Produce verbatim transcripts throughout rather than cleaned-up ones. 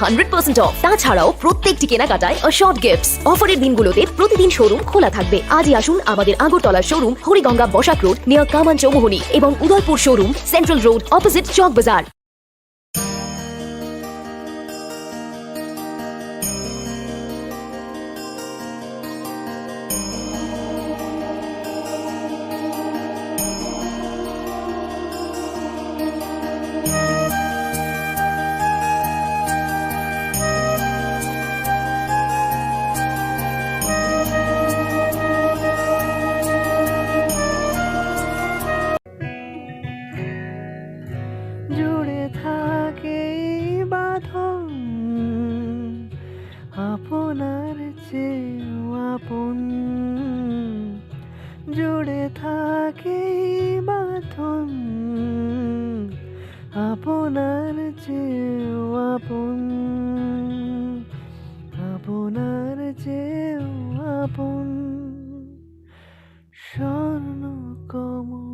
Hundred percent of. তাছাড়াও প্রত্যেকটি কেনাকাটায় অ্যাসর্ড গিফটস। অফারের দিনগুলোতে প্রতিদিন শোরুম খোলা থাকবে। আজই আসুন আমাদের Agartala showroom, Hariganga Basak road, near Kaman Chowmuhani এবং Udaipur showroom, central road, opposite Chowk Bazar. জুড়ে থাকে এই বাঁধন আপনার চেয়েও আপন। জুড়ে থাকে এই বাঁধন আপনার চেয়েও আপন, আপনার চেয়েও আপন। স্বর্ণ কমল।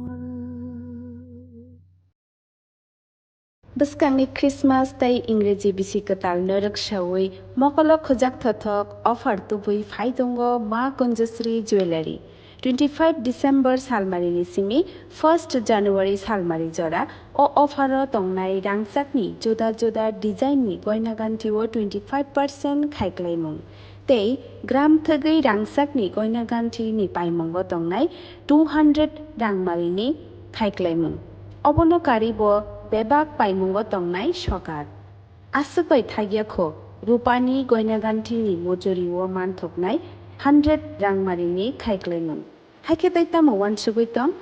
Bwskangni Christmas tei Ingreji bisi kwtal norok saui mokolo khujak thothok offer tubui phai tongo Ma Kunjasri Jewellery. Twenty five December salmarini simi first January salmari jora o offer o tongnai rangchakni juda juda design ni goina ganthi o twenty five percent khaiklaimung. Tei gram thwgwi rangchakni goina ganthini paimungo tongnai two hundred rangmarini khaiklaimung. Obono karwi bo bebak paimungo tongnai sokar. Aswk bai thagya kho, rupani goina ganthini mujuri o manthoknai hundred rangmarini khaiklaimung. Haikhe tei tamo uansugwi tong?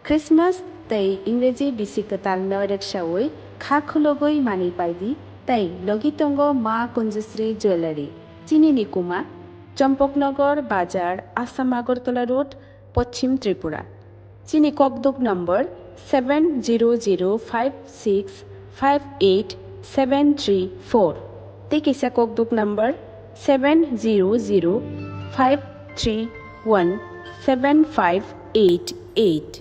Christmas tei Ingreji bisi kwtal no reksaui kha khulogwi manwi paidi tei logi tongo Ma Kunjasri Jewellery. Chini ni kuma Champaknagar Bazar, Assam Agartala Road, Poschim Tripura. Chini kokduk number seven zero zero five six five eight seven three four. Tei kisa kokduk number seven zero zero five three one seven five eight eight.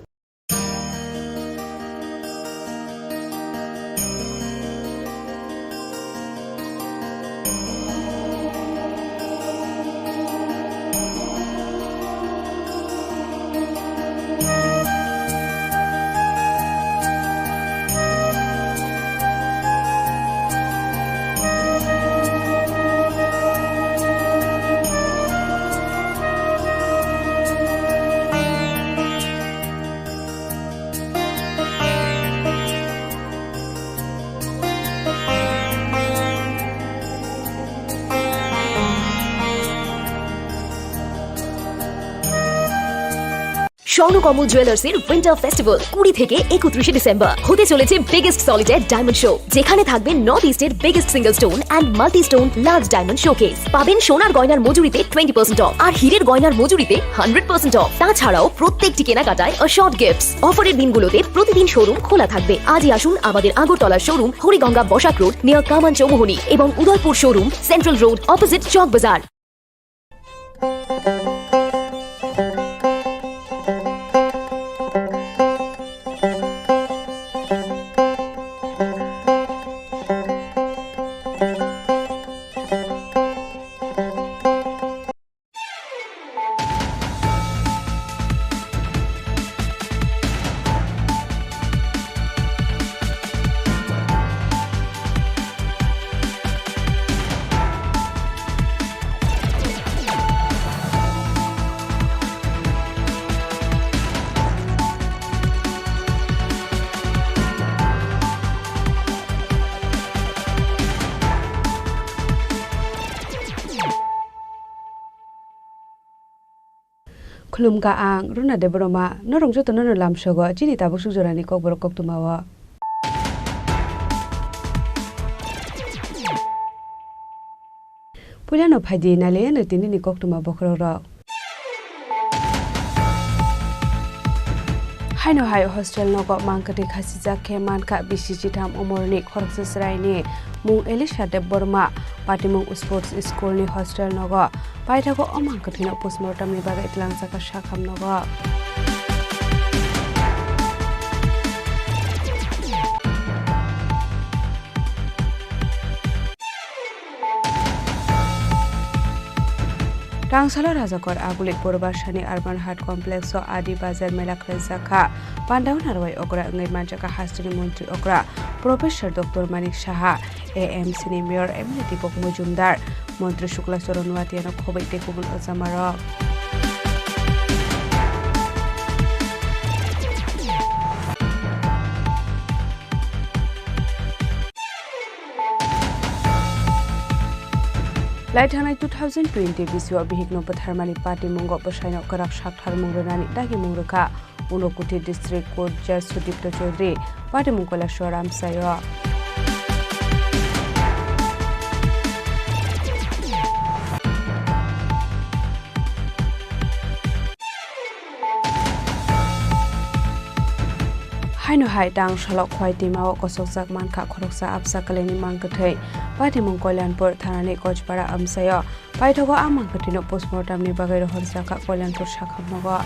Swarnakamal জুয়েলার্সের winter festival কুড়ি থেকে একত্রিশে ডিসেম্বর হতে চলেছে biggest solitaire diamond show, যেখানে থাকবে নর্থ ইস্টের biggest single stone and multi stone large diamond showcase. পাবেন সোনার গয়নার মজুরিতে টোয়েন্টি পার্সেন্ট অফ আর হীরের গয়নার মজুরিতে হান্ড্রেড পার্সেন্ট অফ। তাছাড়াও প্রত্যেকটি কেনাকাটায় অ্যাসর্ড গিফটস। অফারের দিনগুলোতে প্রতিদিন শোরুম খোলা থাকবে। আজই আসুন আমাদের Agartala showroom, Hariganga Basak road, near Kaman Chowmuhani এবং Udaipur showroom, central road, opposite Chowk Bazar. Khulumkha ang Runa Debbarma, norok jotono no lamsogo chini tabuk suk jorani kokborok koktwma o. Puilano phaidi nailaiano tinini koktwma bokhorok rok. Haino hai hostel nogo mang kwtwi khasijak khe mankha bisi chitham umorni khoroksa chwraini mung Elisha Debbarma, patimung Sports School ni hostel nogo paithago o mang kwthwino postmortem ni bagwi tlangjak kha sakham nogo. Tangsalo Rajakot Agulik Purba Sani Urban Haat Complex o Adi Bazar Mela khlaijak kha. Pandao narwai okra wngwi manjakha hasteni montri okra Professor Doctor Manik Saha, A M C ni Mayor M L A Deepak Majumdar, Montri Shukla Charan Noatia no khobwi tei kubun ojamarok. Lai thangnai two thousand twenty bisio bihikno bwtharmani patimungo bwsaino kwrak saktharmung rwnani dagimung rwkha Unakoti District Court Judge Sudipto Chaudhary, patimung Kailaswar amchaio. Haino hai tang salok Khwai twimao kosokjak mankha khoroksa absa kwlaini mang kwthwi. Patimung Kalyanpur thanani Kochpara amchaio. Paithago a mang kwthwino postmortemni bagwi rohorjakha Kalyanpur sakhamnogo.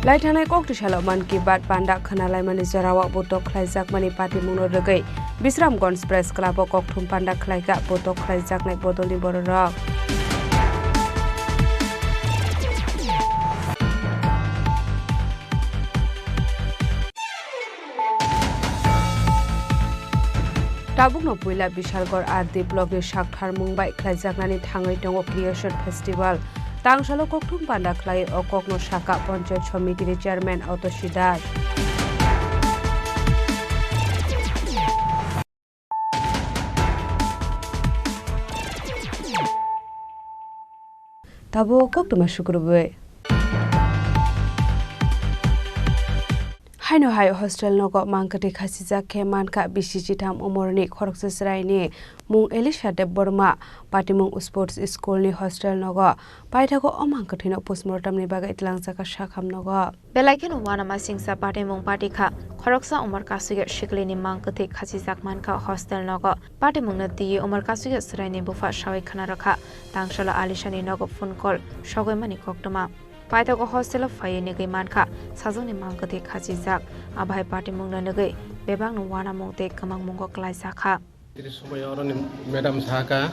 Lai thangnai kok twi salo Mann Ki Baat panda khna laimani jorao botok khlaijakmani patimungno rwgwi Bisramganj Press Club o kokthum panda khlaikha botok khlaijaknai bodolni bororok. Tabukno puila Bishalgarh R D block ni sakthar mung bai khlaijaknani thangwi tongo Creation Festival. Tangsalo kokthum panda khlai o kokno sakha Panchayat Samiti ni Chairman Atoshi Das. Tabuk koktwma sukrubwi. Haino hai hostel nogo mang kwthwi khachijak khe mankha bisi chitham umorni khoroksa chwraini mung Elisha Debbarma, patimung Sports School ni hostel nogo. Paithago o mang kwthwino postmortemni bagwi twlangjakha sakham nogo. Belai kheno uanama singsa patimung pati kha. Khoroksa umor kasugya siklini mang kwthwi khachijak mankha hostel nogo. Patimungno twiwi umor kasugya chwraini bupha sawi khna rwkha. Tangsalo Alisani nogo phone call sogwi mani koktwma. Paithago hostel o phaiwi nigwi mankha sajwkni mang kwthwi khachijak. Abohai patimungno nigwi bebakno uanamung tei kwmangmungo kwlaijakha. Tini somoyo oroni madam sahaka,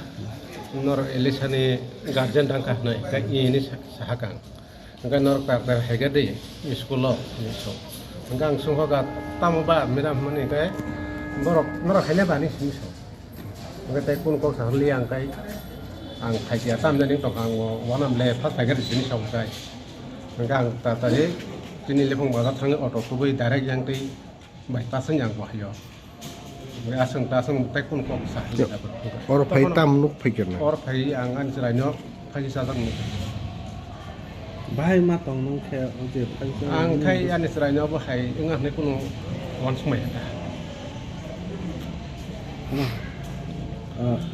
norok Elisani guardian tangkha hwnwi, khe ini sa-, sahaka ang. Hwnkhe norok tak tak haikhe di, school o, hinwi song. Hwnkhe ang songkha, tamo ba madam hwnwi khe borok norok haina bani simi song. Hwnkhe tei kunu kok sa hwnli ang khe, ang phaikha, tamjani tongkha, ang uanam le first phaikha di simi song khe. Hwnkhe ang tatari tini Lephang bazar thangwi auto tubui direct yang twi Bai, ta seng yang bo hayo. Bai, aseng ta seng tai kun kok sa. Oro phai tam nuk phai kena. Oro phai ang ani chwraino phai sajak nuk. Bahai ma tong nung khe o je phai sa. Ang khai ani chwraino bo hai wng hwnwi kunu uansukmaya ta.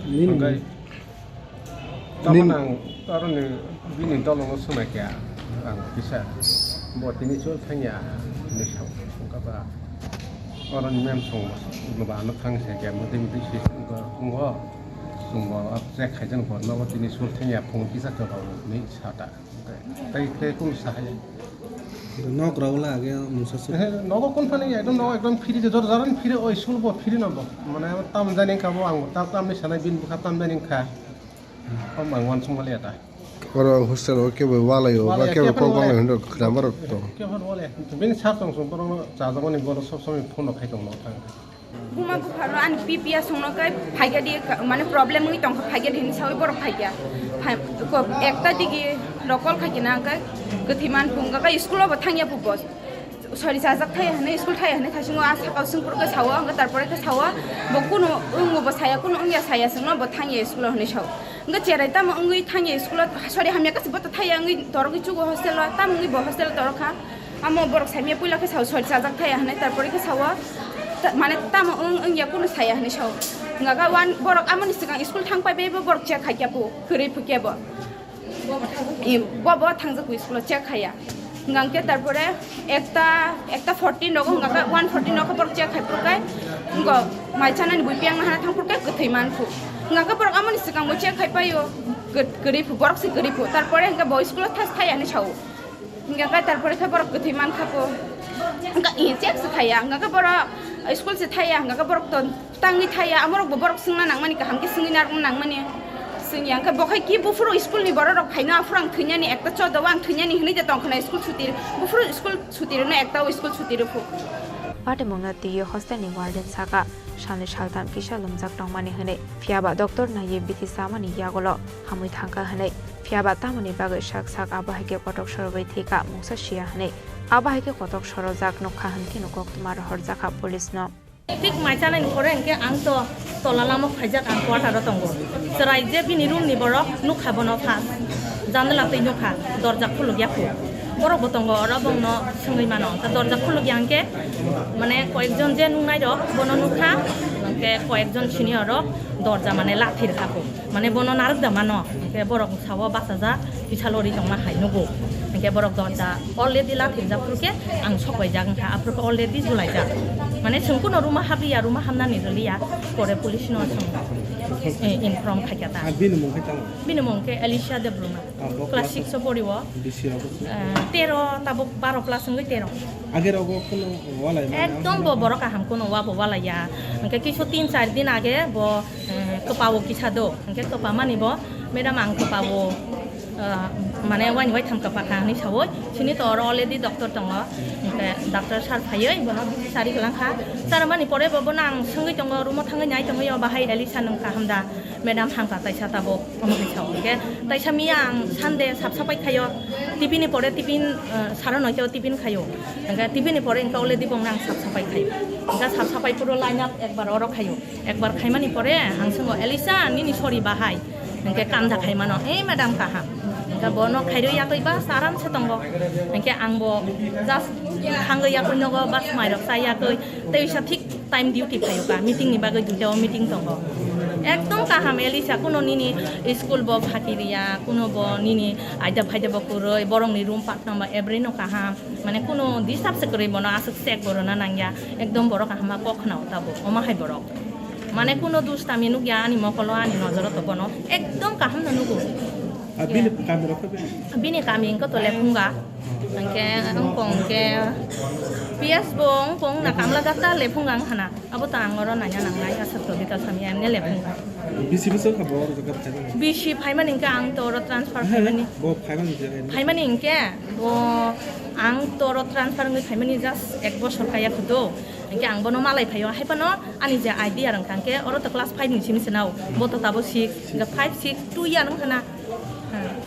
Nini Tamo nang aroni bini dolongo swnaikha ang kisa, bo tini chul thangya hinwi sao. Wngkha ba aroni mem song ba ano thang se khe mudi mudi si wngkha, wngkha chwngbo chek khaijak bo nogo tini chul thangya phung kisa chwla hinwi sata. Tai khe kunu sahaya. Nok rok la age mungsa su. Nogo kun phani ekdom nogo ekdom free de jor jaran free oi school bo free no bo. Mane tam jani kha bo ang tam tam ni sanai bin bukha tam jani kha. Om ang wan sung mali ata. Oro hostel o kebo walai o ba kebo kok walai hwndok khna barok to. Kebo walai. Bin sar tong sung borok no chajak mani bolo sob somoi phone no khai tong no thang. Buma bupharo ani P P A songno kai phaikya di, mane problem wngwi tongkha, phaikya di hinwi sawi borok phaikya. Phai-, ko-, ekta digi rokol khaikhe na kai kwthwi man phung kai school o bo thangya phu bo. Sori chajak thaya hinwi school thaya hinwi thaisingo a sakao swngphuru khe sawo, hwnkhe tarpore khe sawo bo kunu wngmo bo saya, kunu wngya saya, chwngno bo thangya school o hinwi sao. Hwnkhe cherai tamo wngwi thangya school o, sori hamya khe bo to thaya wngwi torogwi chugo hostel o, tamo wngwi bo hostel o torokha. Amo borok saimya puila khe sao sori chajak thaya hinwi, tarpore khe sao ta-, mane tamo wng, wngya kunu saya hinwi sao. Hwnkha khe wan borok amoni swkang school thang pai bai bo borok check khaikya phu, kwrwi phukya bo. I, bo, bo thangjak phu school o check khaiya. Hwnkha khe tarpore ekta, ekta fourteen rogo hwnkha khe one fourteen rogo borok check khai phuru khe wngkha mai chanani bui piyang hana thang phuru khe kwthwi man phu. Hwnkha khe borok amoni swkang bo check khai paio, kwrwi phu, borok se kwrwi phu. Tarpore hwnkha bo school o thas thaya hinwi sao. Hingke kai tarpore khe borok kwthwi mankha po. Wngkha, eh, check se thaya, wngkha khe borok school se thaya, wngkha khe borok to tangwi thaya, amorok bo borok swngna nangmani, kaham khe swngwi narwkna nangmani. Swngya wngkha, bo khai ki buphuru school ni borok rok phaino, aphuru ang thwinani ekta chodo o, ang thwinani hinwi de tongkhana school chuti, buphuru school chuti rwno ekta o school chuti rwphu. Patimungno twiwi hostel ni warden saka, salni saltham kisa lumjak tongmani hinwi, phiyaba doctor naiwi bithi chamani yagulo hamwi thangkha hinwi, phiyaba tamoni bagwi sak sak abo hai khe kotok sorwi thwikha mungsa siya hinwi, abo hai khe kotok sorojak nukha hinkheno koktwma rohorjakha police no. Thik mai chanai ni pore hwnkhe ang to tola lama phaijak, ang quarter o tongo. Chwrai je bini room ni borok nukha bono pha, janala twi nukha, dorja khuluk ya khu. Borok bo tongo oro, bongno swngwi mano. Ta dorja khuluk ya hwnkhe, mane, koyekjon je nuknai rok bono nukha, hwnkhe koyekjon senior rok dorja, mane, lathir kha khu. Mane, bono narwk da mano, hwnkhe borok sao bachajak, kisa lori tongma hai nugo. Hwnkhe borok dorja already lathirjak phuru khe ang sokbaijak wngkha, aphuru khe already julaijak. Mane, chwng kuno room o habliya, room o hamnani rwliya, pore police no chwng, eh, inform khaikha ta. Ah, bini mung khe tamo? Bini mung khe Elisha Debbarma. Ah, bo class class six o pori o. Bisi rogo se? Eh, tero, tabuk baro plus wngwi tero. Age rogo kuno walai mano? Ekdom bo borok kaham kuno wa bo walaiya. Hwnkhe kisu tin char din age bo, eh, kwpao kisa do. Hwnkhe kwpamani bo, "Madam, ang kwpao, eh, mane waini waitham kwpakha," hinwi sawi. Chini to oro already doctor tongo. Hwnkhe doctor sir phaiwi bono bithi sari kwlangkha. Saramani pore bo bono ang swngwi tongo, room o thangwi nai tongwi, "O bahai Elisha nwng kaham da?" "Madam, hamkha taisa tabuk," omo hai sao. Hwnkhe taisa miya ang Sunday sap sapai khaio. Tiffin ni pore tiffin, eh, sara noito tiffin khaio. Hwnkhe tiffin ni pore hwnkhe already bongno ang sap sapai khaio. Hwnkhe sap sapai phuru line up ekbar oro khaio. Ekbar khaimani pore ang swngo, "Elisha, nini sori bahai?" Hwnkhe kanda khaimano, "Eh, madam, kaham." Hwnkhe bono khairwi yakwi bas aram se tongo. Hwnkhe ang bo just thangwi yakwi nogo, bas mairok chai yakwi. Tei uisa thik time duty phaio ka, meeting ni bagwi duita o meeting tongo. Ekdom kaham Elisha, kuno nini school bo phati riya, kuno bo nini aida phaida bo kwrwi, borok ni room part number every no kaham, mane kuno disturb se kwrwi, bono aswk check bo rwna nangya, ekdom borok kaham ma kok khna o tabuk, omo hai borok, mane kuno dustami nukya ani mokolo, ani nojoro to bono ekdom kaham no nugo. Ah, bini kami rok khe bini? Bini kami wngkha to Lephunga. Hwnkhe wngkong hwnkhe P S bo wngkong na Kamla Jatta, Lephunga wngkha na. Abo to ang oro naina nangnai, aswk to Bikash Hamya, M N A Lephunga. Bisi bwswk kha bo oro jaga phaimani? Bisi phaimani hwnkhe ang to oro transfer phaimani. Bo phaimani je? Phaimani hwnkhe bo ang to oro transfer wngwi phaimani just ek bosor kaya khudu. Hwnkhe ang bono malai phaio, hai phano ani je idea rwngkha hwnkhe oro to class five ni simi se nao, bo to tabo six, hwnkhe five, six, two year wngkha na.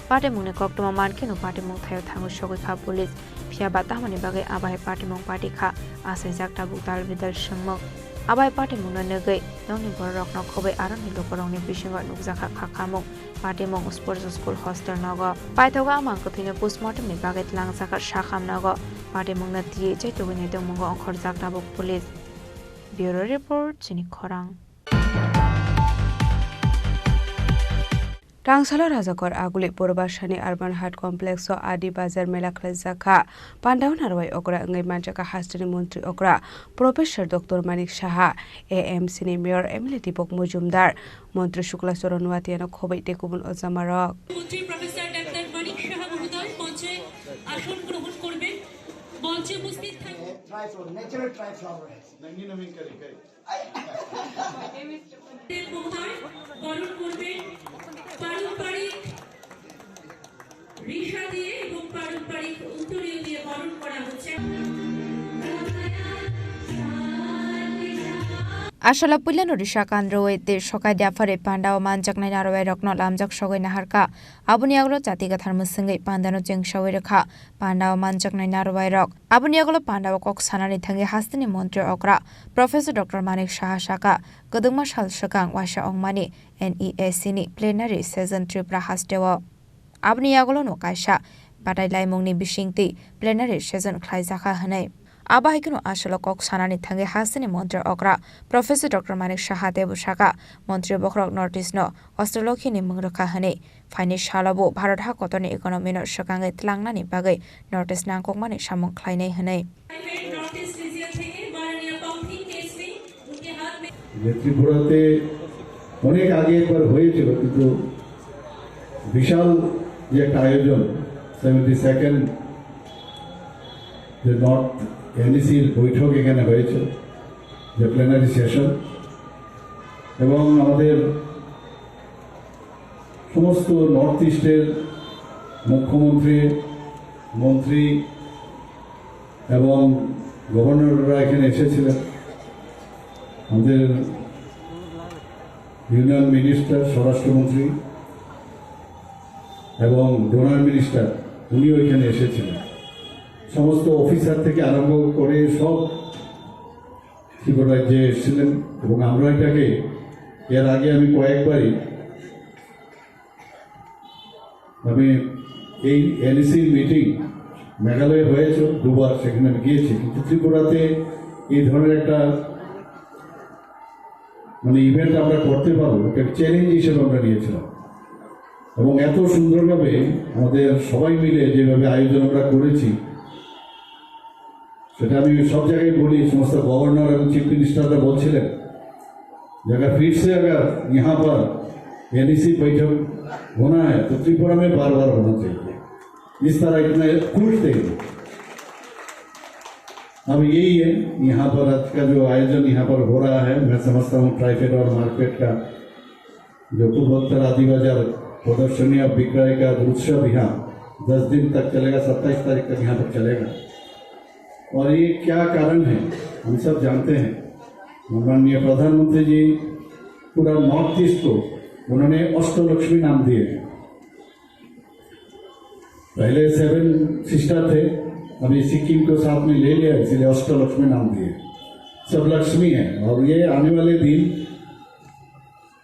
Patimungni koktwma mankheno patimung thaio thangwi sogwi kha police. Phiya ba tamoni bagwi abo hai patimung pati kha, achaijak tabuk dal bidal swngmung. Abo hai patimungno nugwi nokni bororokno khobwi aroni lukurokni bisingo nukjakha khakhamung. Patimung Sports School hostel nogo. Paithago amang kwthwino postmortemni bagwi twlangjakha sakham nogo. Patimungno twiwi chaitugwi naitongmungo ongkhorjak tabuk police. Bureau Report, chini khorang. Tangsalo Rajakor Aguli Purabasani Urban Heart Complex o Adi Bazar mela khlaijak kha. Pandao narwai okra wngwi manjakha hasteni montri okra Professor Doctor Manik Saha, A M C ni Mayor M L A Deepak Majumdar, Montri Shukla Charan Noatia no khobwi tei kubun ojamarok. মন্ত্রী professor doctor Manik সাহা মহোদয় মঞ্চে আসন গ্রহণ করবেন। মঞ্চে উপস্থিত থাকবেন। Triflower, natural triflower. মহোদয় বরণ করবেন পারম্পরিক রিশা দিয়ে এবং পারম্পরিক উত্তরীয় দিয়ে বরণ করা হচ্ছে। Asala puilano risa kandroi tei sokai diaphari pandao manjaknai narwai rokno lamjak sogwi naharkha. Aboni yagulo chati kwthar mwswngwi pandano chengsawi rwkha. Pandao manjaknai narwai rok. Aboni yagulo pandao kok sanani thangwi hasteni montri okra Professor Doctor Manik Saha saka, kwdwngma sal swkang waisa ongmani N E A C ni plenary session Tripura hasteo. Aboni yagulono kaisa batai laimungni bisingtwi plenary session khlaijakha hwnwi. Abo hai kheno aswlo kok sanani thangwi hasteni montri okra Professor Doctor Manik Saha teibo saka, montri bokhorok North East no Astrolokhi ni mung rwkha hwnwi. Phaini salo bo Bharat ha kotorni economy no swkangwi twlangnani bagwi North East nangkukmani samung khlainai hwnwi. ত্রিপুরাতে অনেক আগে একবার হয়েছিল, কিন্তু বিশাল যে একটা আয়োজন, seventy second যে নর্থ এনইসির বৈঠক এখানে হয়েছে, যে প্লেনারি সেশন, এবং আমাদের সমস্ত নর্থ ইস্টের মুখ্যমন্ত্রী, মন্ত্রী এবং গভর্নররা এখানে এসেছিলেন। আমাদের ইউনিয়ন মিনিস্টার, স্বরাষ্ট্রমন্ত্রী এবং ডোনার মিনিস্টার, উনিও এখানে এসেছিলেন। সমস্ত অফিসার থেকে আরম্ভ করে সব ত্রিপুরা রাজ্যে এসেছিলেন এবং আমরা এটাকে এর আগে আমি কয়েকবারই আমি এই এনইসির মিটিং মেঘালয়ে হয়েছে দুবার, সেখানে আমি গিয়েছি, কিন্তু ত্রিপুরাতে এই ধরনের একটা মানে ইভেন্ট আমরা করতে পারবো, একটা চ্যালেঞ্জ হিসেবে আমরা নিয়েছিলাম। এবং এত সুন্দরভাবে আমাদের সবাই মিলে যেভাবে আয়োজন আমরা করেছি, সেটা আমি সব জায়গায় বলি, সমস্ত গভর্নর এবং চিফ মিনিস্টাররা বলছিলেন, "अगर फिर से अगर यहाँ पर एनईसी बैठक होना है तो त्रिपुरा में बार बार होना चाहिए।" इस तरह इतना खुश थे। अब यही है, यहाँ पर आज का जो आयोजन यहाँ पर हो रहा है, मैं समझता हूँ ट्राइफेड और मार्केट का जो पूर्वोत्तर आदि बाजार प्रदर्शनी और विक्रय का उत्सव यहाँ दस दिन तक चलेगा, सत्ताईस तारीख तक यहाँ पर चलेगा। और ये क्या कारण है, हम सब जानते हैं। माननीय प्रधानमंत्री जी पूरा नॉर्थ ईस्ट को उन्होंने अष्टलक्ष्मी नाम दिए हैं। पहले सेवन सिस्टर थे, अभी सिक्किम को साथ में ले लिया, इसीलिए अष्टलक्ष्मी नाम दिए। सब लक्ष्मी है और ये आने वाले दिन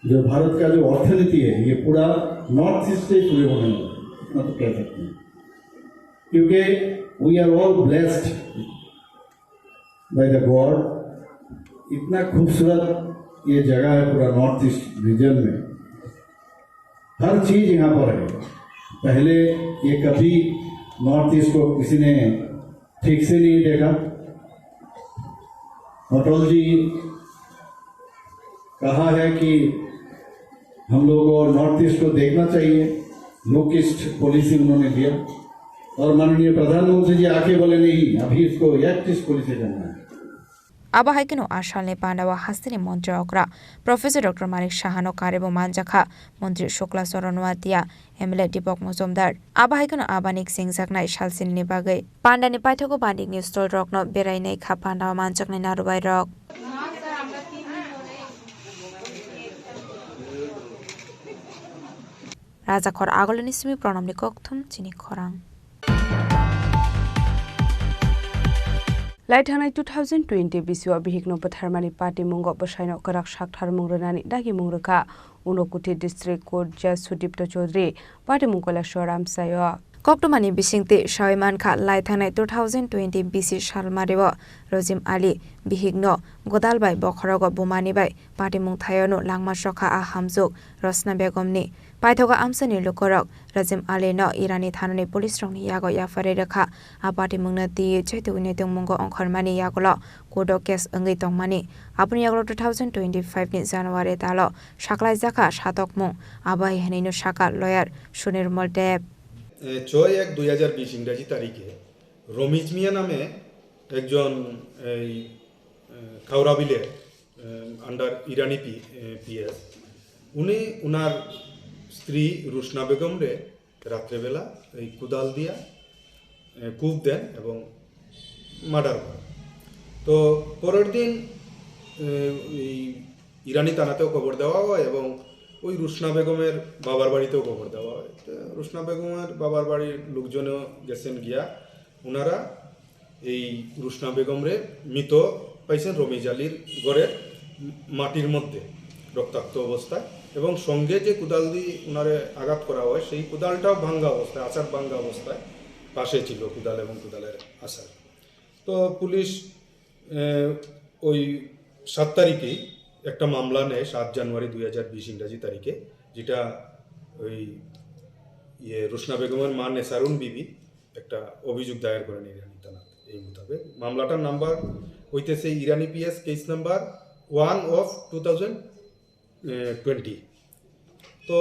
जो भारत का जो अर्थनीति है, ये पूरा नॉर्थ ईस्ट से पूरे होने वाला है, इतना तो कह सकते हैं। क्योंकि we are all blessed by the God। इतना खूबसूरत ये जगह है पूरा नॉर्थ ईस्ट रीजन में, हर चीज यहाँ पर है। पहले ये कभी नॉर्थ ईस्ट को किसी ने ठीक से नहीं देखा। अटल जी कहा है कि हम लोग को नॉर्थ ईस्ट को देखना चाहिए, लुक ईस्ट पॉलिसी उन्होंने दिया। और माननीय प्रधानमंत्री जी आके बोले, "नहीं, अभी इसको एक्ट ईस्ट पॉलिसी करना है।" Abo hai kheno a salni pandao hasteni montri okra Professor Doctor Manik Sahano karwi bo manjakha, montri Shukla Charan Noatia, M L A Deepak Majumdar. Abo hai kheno abani chengjaknai salsinini bagwi pandani paithago bandikni stall rokno berainai kha pandao manjaknai narubai rok. Rajakhor Agulini simi Pranamni kokthum chini khorang. Lai thangnai two thousand twenty bisio bihikno bwtharmani patimungo bwsaino kwrak saktharmung rwnani dagimung rwkha Unokuthi District Court Judge Sudipto Chaudhary, patimung Kailaswar Amchaio. Koktwmani bisingtwi sawi mankha, lai thangnai two thousand twenty bisi salmario Rojim Ali bihikno godal bai bokhorogo bumani bai patimung thaiono langma sokha a hamjwk Rosna Begumni. Paithago amchaini lukurok Rajim Alino Irani thanani police rokni yago yapharwi rwkha. A patimungno twiwi chaitugwi naitukmungo ongkhormani yagulo court-o case wngwi tongmani. Aboni yagulo two thousand twenty-five ni January talo saklaijakha satokmung. Abo hai hwnwino sakha lawyer Sunirmal Deb. এ, ছয় এক দুই হাজার বিশ ইংরাজি তারিখে রমিজ মিয়া নামে একজন এই, এ, খাওড়াবিলের, এ, আন্ডার ইরানি পি-, এ, পিএস, উনি ওনার স্ত্রী রুশনা বেগমরে রাত্রেবেলা এই কুদাল দিয়া, এ, কুপ দেন এবং মার্ডার করেন। তো পরের দিন, এ, এই ইরানি থানাতেও খবর দেওয়া হয় এবং ওই রুশনা বেগমের বাবার বাড়িতেও খবর দেওয়া হয়। তো রুশনা বেগমের বাবার বাড়ির লোকজনও গেছেন গিয়া, ওনারা এই রুশনা বেগমরে মৃত পাইছেন রমিজ আলীর ঘরের মাটির মধ্যে রক্তাক্ত অবস্থায়, এবং সঙ্গে যে কুদাল দিয়ে ওনারে আঘাত করা হয়, সেই কুদালটাও ভাঙ্গা অবস্থায়, আছাড় ভাঙ্গা অবস্থায় পাশে ছিল, কুদাল এবং কুদালের আছাড়। তো পুলিশ, এ, ওই সাত তারিখেই একটা মামলা নেয়, সাত জানুয়ারি দুই হাজার বিশ ইংরাজি তারিখে, যেটা ওই ইয়ে রুশনা বেগমের মা নেসারুন বিবি একটা অভিযোগ দায়ের করেন ইরানি থানাতে। এই মোতাবেক মামলাটার নাম্বার হইতেছে Irani PS case number one of two thousand twenty. তো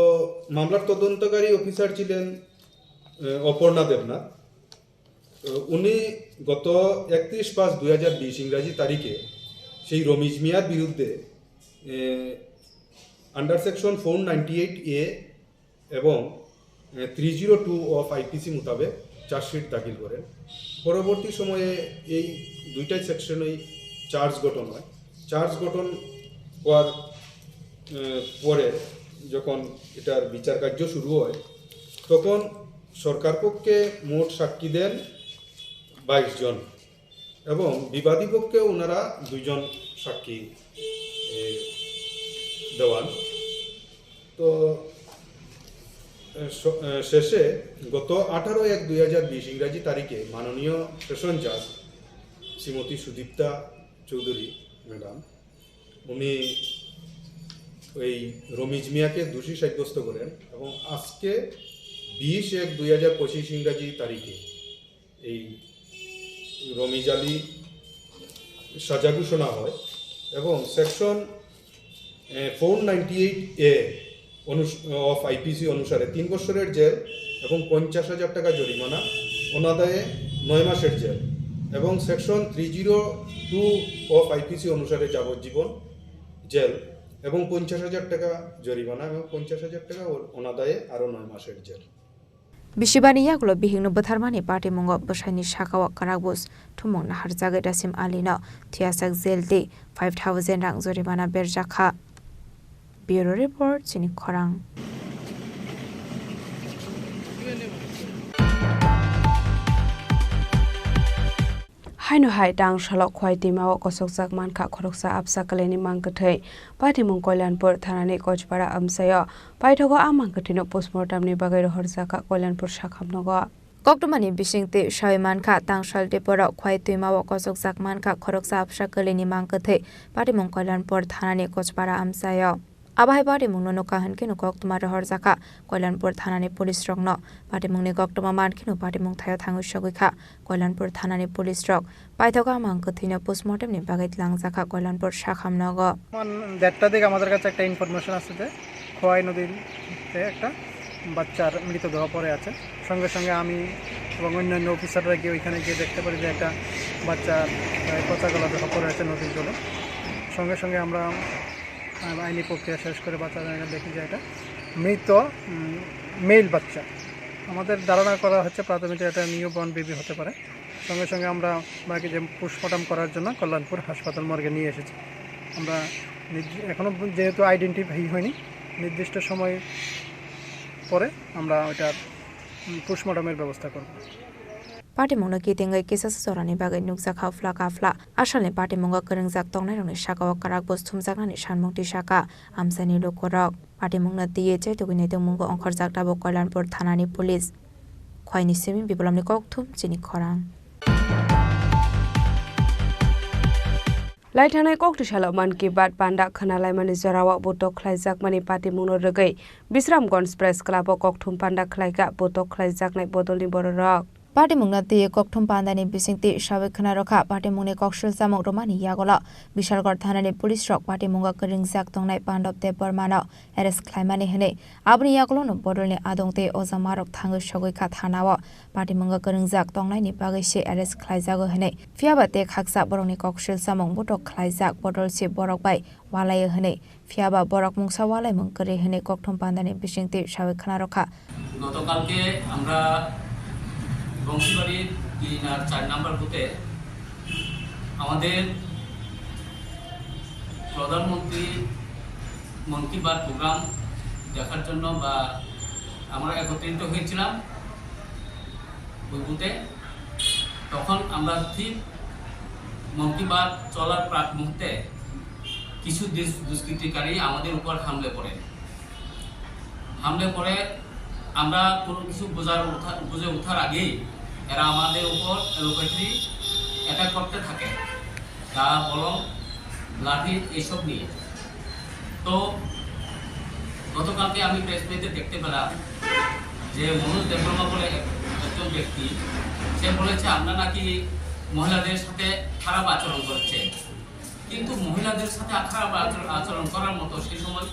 মামলার তদন্তকারী অফিসার ছিলেন, এ, অপর্ণা দেবনাথ। উনি গত একত্রিশ পাঁচ দুই হাজার বিশ ইংরাজি তারিখে সেই রমিজ মিয়ার বিরুদ্ধে, এ, under section four ninety eight A এবং, এ, three zero two of IPC মোতাবেক চার্জশিট দাখিল করেন। পরবর্তী সময়ে এই দুইটাই সেকশনেই চার্জ গঠন হয়। চার্জ গঠন হওয়ার, এ, পরে যখন এটার বিচার কার্য শুরু হয়, তখন সরকার পক্ষে মোট সাক্ষী দেন বাইশ জন এবং বিবাদী পক্ষে ওনারা দুইজন সাক্ষী, এ, দেওয়ান। তো, এ, স-, এ, শেষে গত আঠারো এক দুই হাজার বিশ ইংরাজি তারিখে মাননীয় সেশন জাজ শ্রীমতী সুদীপ্তা চৌধুরী ম্যাডাম, উনি ওই রমিজ মিয়াকে দোষী সাব্যস্ত করেন এবং আজকে বিশ এক দুই হাজার পঁচিশ ইংরাজি তারিখে এই রমিজ আলী সাজা ঘোষণা হয় এবং সেকশন, এ, ফোর নাইনটি এইট এ অনুস-, অফ আইপিসি অনুসারে তিন বছরের জেল এবং পঞ্চাশ হাজার টাকা জরিমানা, অনাদায়ে নয় মাসের জেল এবং section three zero two of IPC অনুসারে যাবজ্জীবন জেল এবং পঞ্চাশ হাজার টাকা জরিমানা এবং পঞ্চাশ হাজার টাকা অ-, অনাদায়ে আরও নয় মাসের jail. Bisibani yagulo bihikno bwtharmani patimungo bwsaini sakao kwrak bus thumung naharjagwi Rasim Alino thwiyasak jail tei five thousand rang jorimana berjakha. Bureau Report, Chini Khorang. Haino hai tang salok Khowai twima o kosokjak mankha khoroksa absa kwlaini mang kwthwi. Patimung Koilanpur thanani Kochpara amchaio. Paithago a mang kwthwino postmortem ni bagwi rohorjakha Koilanpur sakhamnogo. Koktwmani bisingtwi sawi mankha, tang sal tei borok Khowai twima o kosokjak mankha khoroksa absa kwlaini mang kwthwi. Patimung Koilanpur thanani Kochpara amchaio. Abo hai patimungno nukha hwnkhe no koktwma rohorjakha Koilanpur thanani police rokno. Patimungni koktwma mankhe no patimung thaio thangwi sogwi kha Koilanpur thanani police rok. Paithago a mang kwthwino postmortem ni bagwi twlangjakha Koilanpur sakhamnogo. তখন দেড়টা দিকে আমাদের কাছে একটা ইনফরমেশন আসে যে খোয়াই নদীতে একটা বাচ্চার মৃতদেহ পড়ে আছে। সঙ্গে সঙ্গে আমি এবং অন্যান্য অফিসাররা গিয়ে ওইখানে গিয়ে দেখতে পারি যে একটা বাচ্চা, আহ, পচা গলা দেহ পড়ে আছে নদীর জলে। সঙ্গে সঙ্গে আমরা, আহ, আইনি প্রক্রিয়া শেষ করে বাচ্চা জায়গা দেখি যে এটা মৃত, উম, মেল বাচ্চা। আমাদের ধারণা করা হচ্ছে প্রাথমিক এটা নিউ বর্ন বেবি হতে পারে। সঙ্গে সঙ্গে আমরা বাকি যে পোস্টমর্টম করার জন্য কল্যাণপুর হাসপাতাল মর্গে নিয়ে এসেছি। আমরা নির্দি-, এখনো যেহেতু আইডেন্টিফাই হয়নি, নির্দিষ্ট সময় পরে আমরা ওইটার, উম, পোস্টমর্টমের ব্যবস্থা করব। Patimungno kitingwi kisa se jorani bagwi nukjakha phla ka phla. Asalni patimungo kwrwngjak tongnairokni sakao kwrak bus thumjaknani sanmung tisakha amchaini lukurok. Patimungno twiwi chaitugwi naitokmungo ongkhorjak tabuk Koilanpur thanani police. Khwaini simi Biplopni kokthum chini khorang. Laithangnai koktwi salo Mann Ki Baat panda khwnalaimani jorao butok khlaijakmani patimungno rwgwi Bisramganj Press Club o kokthum panda khlaikha butok khlaijaknai bodolni bororok. Patimungno twiwi kokthum pandani bisingtwi sawi khwna rwkha. Patimungni koksil chamung rwmani yagulo Bishalgarh thanani police rok patimungo kwrwngjak tongnai Pandop Debbarmano arrest khlaimani hwnwi aboni yagulono bodolni adong tei ojamarok thangwi sogwi kha thanao. Patimungo kwrwngjak tongnaini bagwi se arrest khlaijago hwnwi, phiyaba tek haksa borokni koksil chamung butok khlaijak bodol se borok bai walaio hwnwi, phiyaba borok mungsa walaimung kwrwi hwnwi kokthum pandani bisingtwi sawi khwna rwkha. গতকালকে আমরা বংশীবাড়ির তিন আর চার নম্বর বুথে আমাদের প্রধানমন্ত্রী মন কি বাত প্রোগ্রাম দেখার জন্য বা আমরা একত্রিত হয়েছিলাম ওই বুথে। তখন আমরা ঠিক মন কি বাত চলার প্রাক মুহূর্তে কিছু দুষ-, দুষ্কৃতিকারী আমাদের উপর হামলে পড়ে। হামলে পড়ে আমরা কোনো কিছু বোঝার উঠা-, বুঝে ওঠার আগেই এরা আমাদের উপর এলোপাথারি অ্যাটাক করতে থাকে, দা, বলম, লাঠি এইসব নিয়ে। তো গতকালকে আমি প্রেস মিটে দেখতে পেলাম যে মনোজ দেববর্মা বলে এক-, একজন ব্যক্তি, সে বলেছে আমরা নাকি মহিলাদের সাথে খারাপ আচরণ করছে। কিন্তু মহিলাদের সাথে খারাপ আচর-, আচরণ করার মতো সেই সময়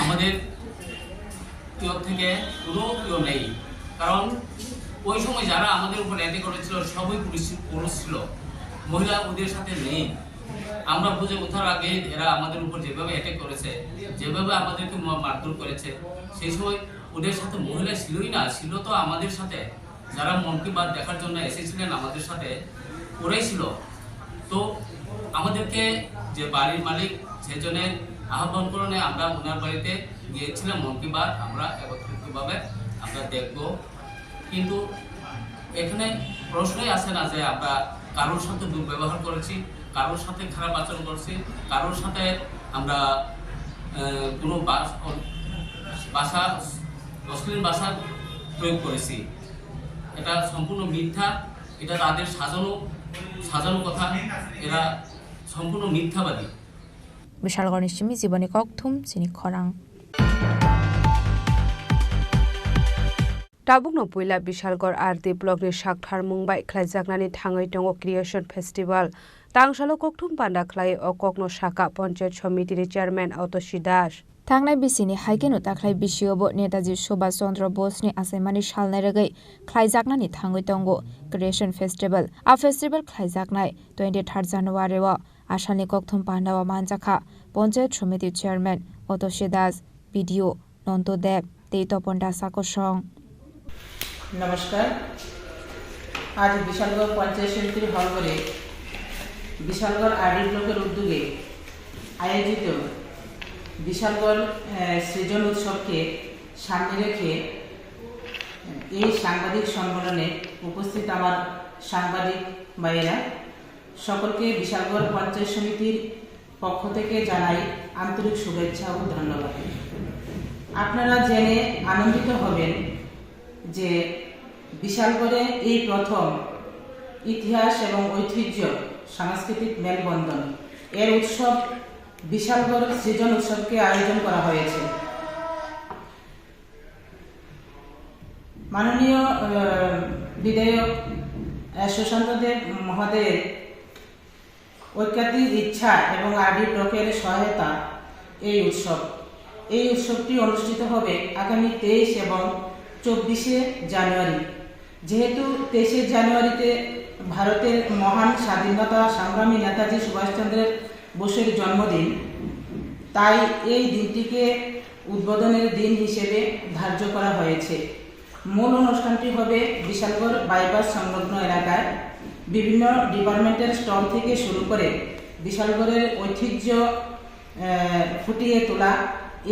আমাদের কেউ থেকে কোনো কেউ নেই, কারণ ওই সময় যারা আমাদের উপর অ্যাটাক করেছিল, সবই পুরুষ, পুরুষ ছিল, মহিলা ওদের সাথে নেই। আমরা বুঝে ওঠার আগে এরা আমাদের উপর যেভাবে অ্যাটাক করেছে, যেভাবে আমাদেরকে মা-, মারধর করেছে, সেই সময় ওদের সাথে মহিলা ছিলই না, ছিল তো আমাদের সাথে, যারা মন কি বাত দেখার জন্য এসেছিলেন আমাদের সাথে, ওরাই ছিল। তো আমাদেরকে যে বাড়ির মালিক, সেজন্য আহ্বান করণে আমরা ওনার বাড়িতে গিয়েছিলাম, মন কি বাত আমরা একত্রিতভাবে আমরা দেখব। কিন্তু এখানে প্রশ্নই আসে না যে আমরা কারোর সাথে দুর্ব্যবহার করেছি, কারোর সাথে খারাপ আচরণ করছি, কারোর সাথে আমরা, আহ, কোনো বাস-, ভাষা, অশ্লীল ভাষা প্রয়োগ করেছি। এটা সম্পূর্ণ মিথ্যা, এটা তাদের সাজানো, সাজানো কথা, এরা সম্পূর্ণ মিথ্যাবাদী। Bishalgorni simi jiboni kokthum chini khorang. Tabukno puila Bishalgor R D blockni sakthar mung bai khlaijaknani thangwi tongo Creation Festival. Tangsalo kokthum panda khlai o kokno sakha Panchayat Somitini Chairman Otoshi Das. Thangnai bisini hai kheno takhlai bisiobo Netaji Subhash Chandra Boseni achaimani salnai rwgwi khlaijaknani thangwi tongo Creation Festival. A festival khlaijaknai twenty-third January-o. Asalni kokthum pandao manjakha Panchayat Somiti Chairman Otoshi Das, B D O Nonto Deb tei Topon Das Akosong. নমস্কার। আজ বিশালগড় পঞ্চায়েত সমিতির হলঘরে বিশালগড় আরডি ব্লকের উদ্যোগে আয়োজিত বিশালগড়, আহ, সৃজন উৎসবকে সামনে রেখে, আহ, এই সাংবাদিক সম্মেলনে উপস্থিত আমার সাংবাদিক ভাইয়েরা, সকলকে বিশালগড় পঞ্চায়েত সমিতির পক্ষ থেকে জানাই আন্তরিক শুভেচ্ছা ও ধন্যবাদ। আপনারা জেনে আনন্দিত হবেন যে বিশালগড়ে এই প্রথম ইতিহাস এবং ঐতিহ্য সাংস্কৃতিক মেলবন্ধন এর উৎসব বিশালগড় সৃজন উৎসবকে আয়োজন করা হয়েছে। মাননীয়, আহ, বিধায়ক, আহ, সুশান্ত দেব মহোদয়ের ঐকান্তিক ইচ্ছা এবং আরডি ব্লকের সহায়তা এই উৎসব। এই উৎসবটি অনুষ্ঠিত হবে আগামী তেইশ এবং চব্বিশে জানুয়ারি। যেহেতু তেইশে জানুয়ারিতে ভারতের মহান স্বাধীনতা সংগ্রামী নেতাজি সুভাষচন্দ্র বোসের জন্মদিন, তাই এই দিনটিকে উদ্বোধনের দিন হিসেবে ধার্য করা হয়েছে। মূল অনুষ্ঠানটি হবে বিশালগড় বাইপাস সংলগ্ন এলাকায় বিভিন্ন ডিপার্টমেন্টের স্টল থেকে শুরু করে বিশালগড়ের ঐতিহ্য, আহ, ফুটিয়ে তোলা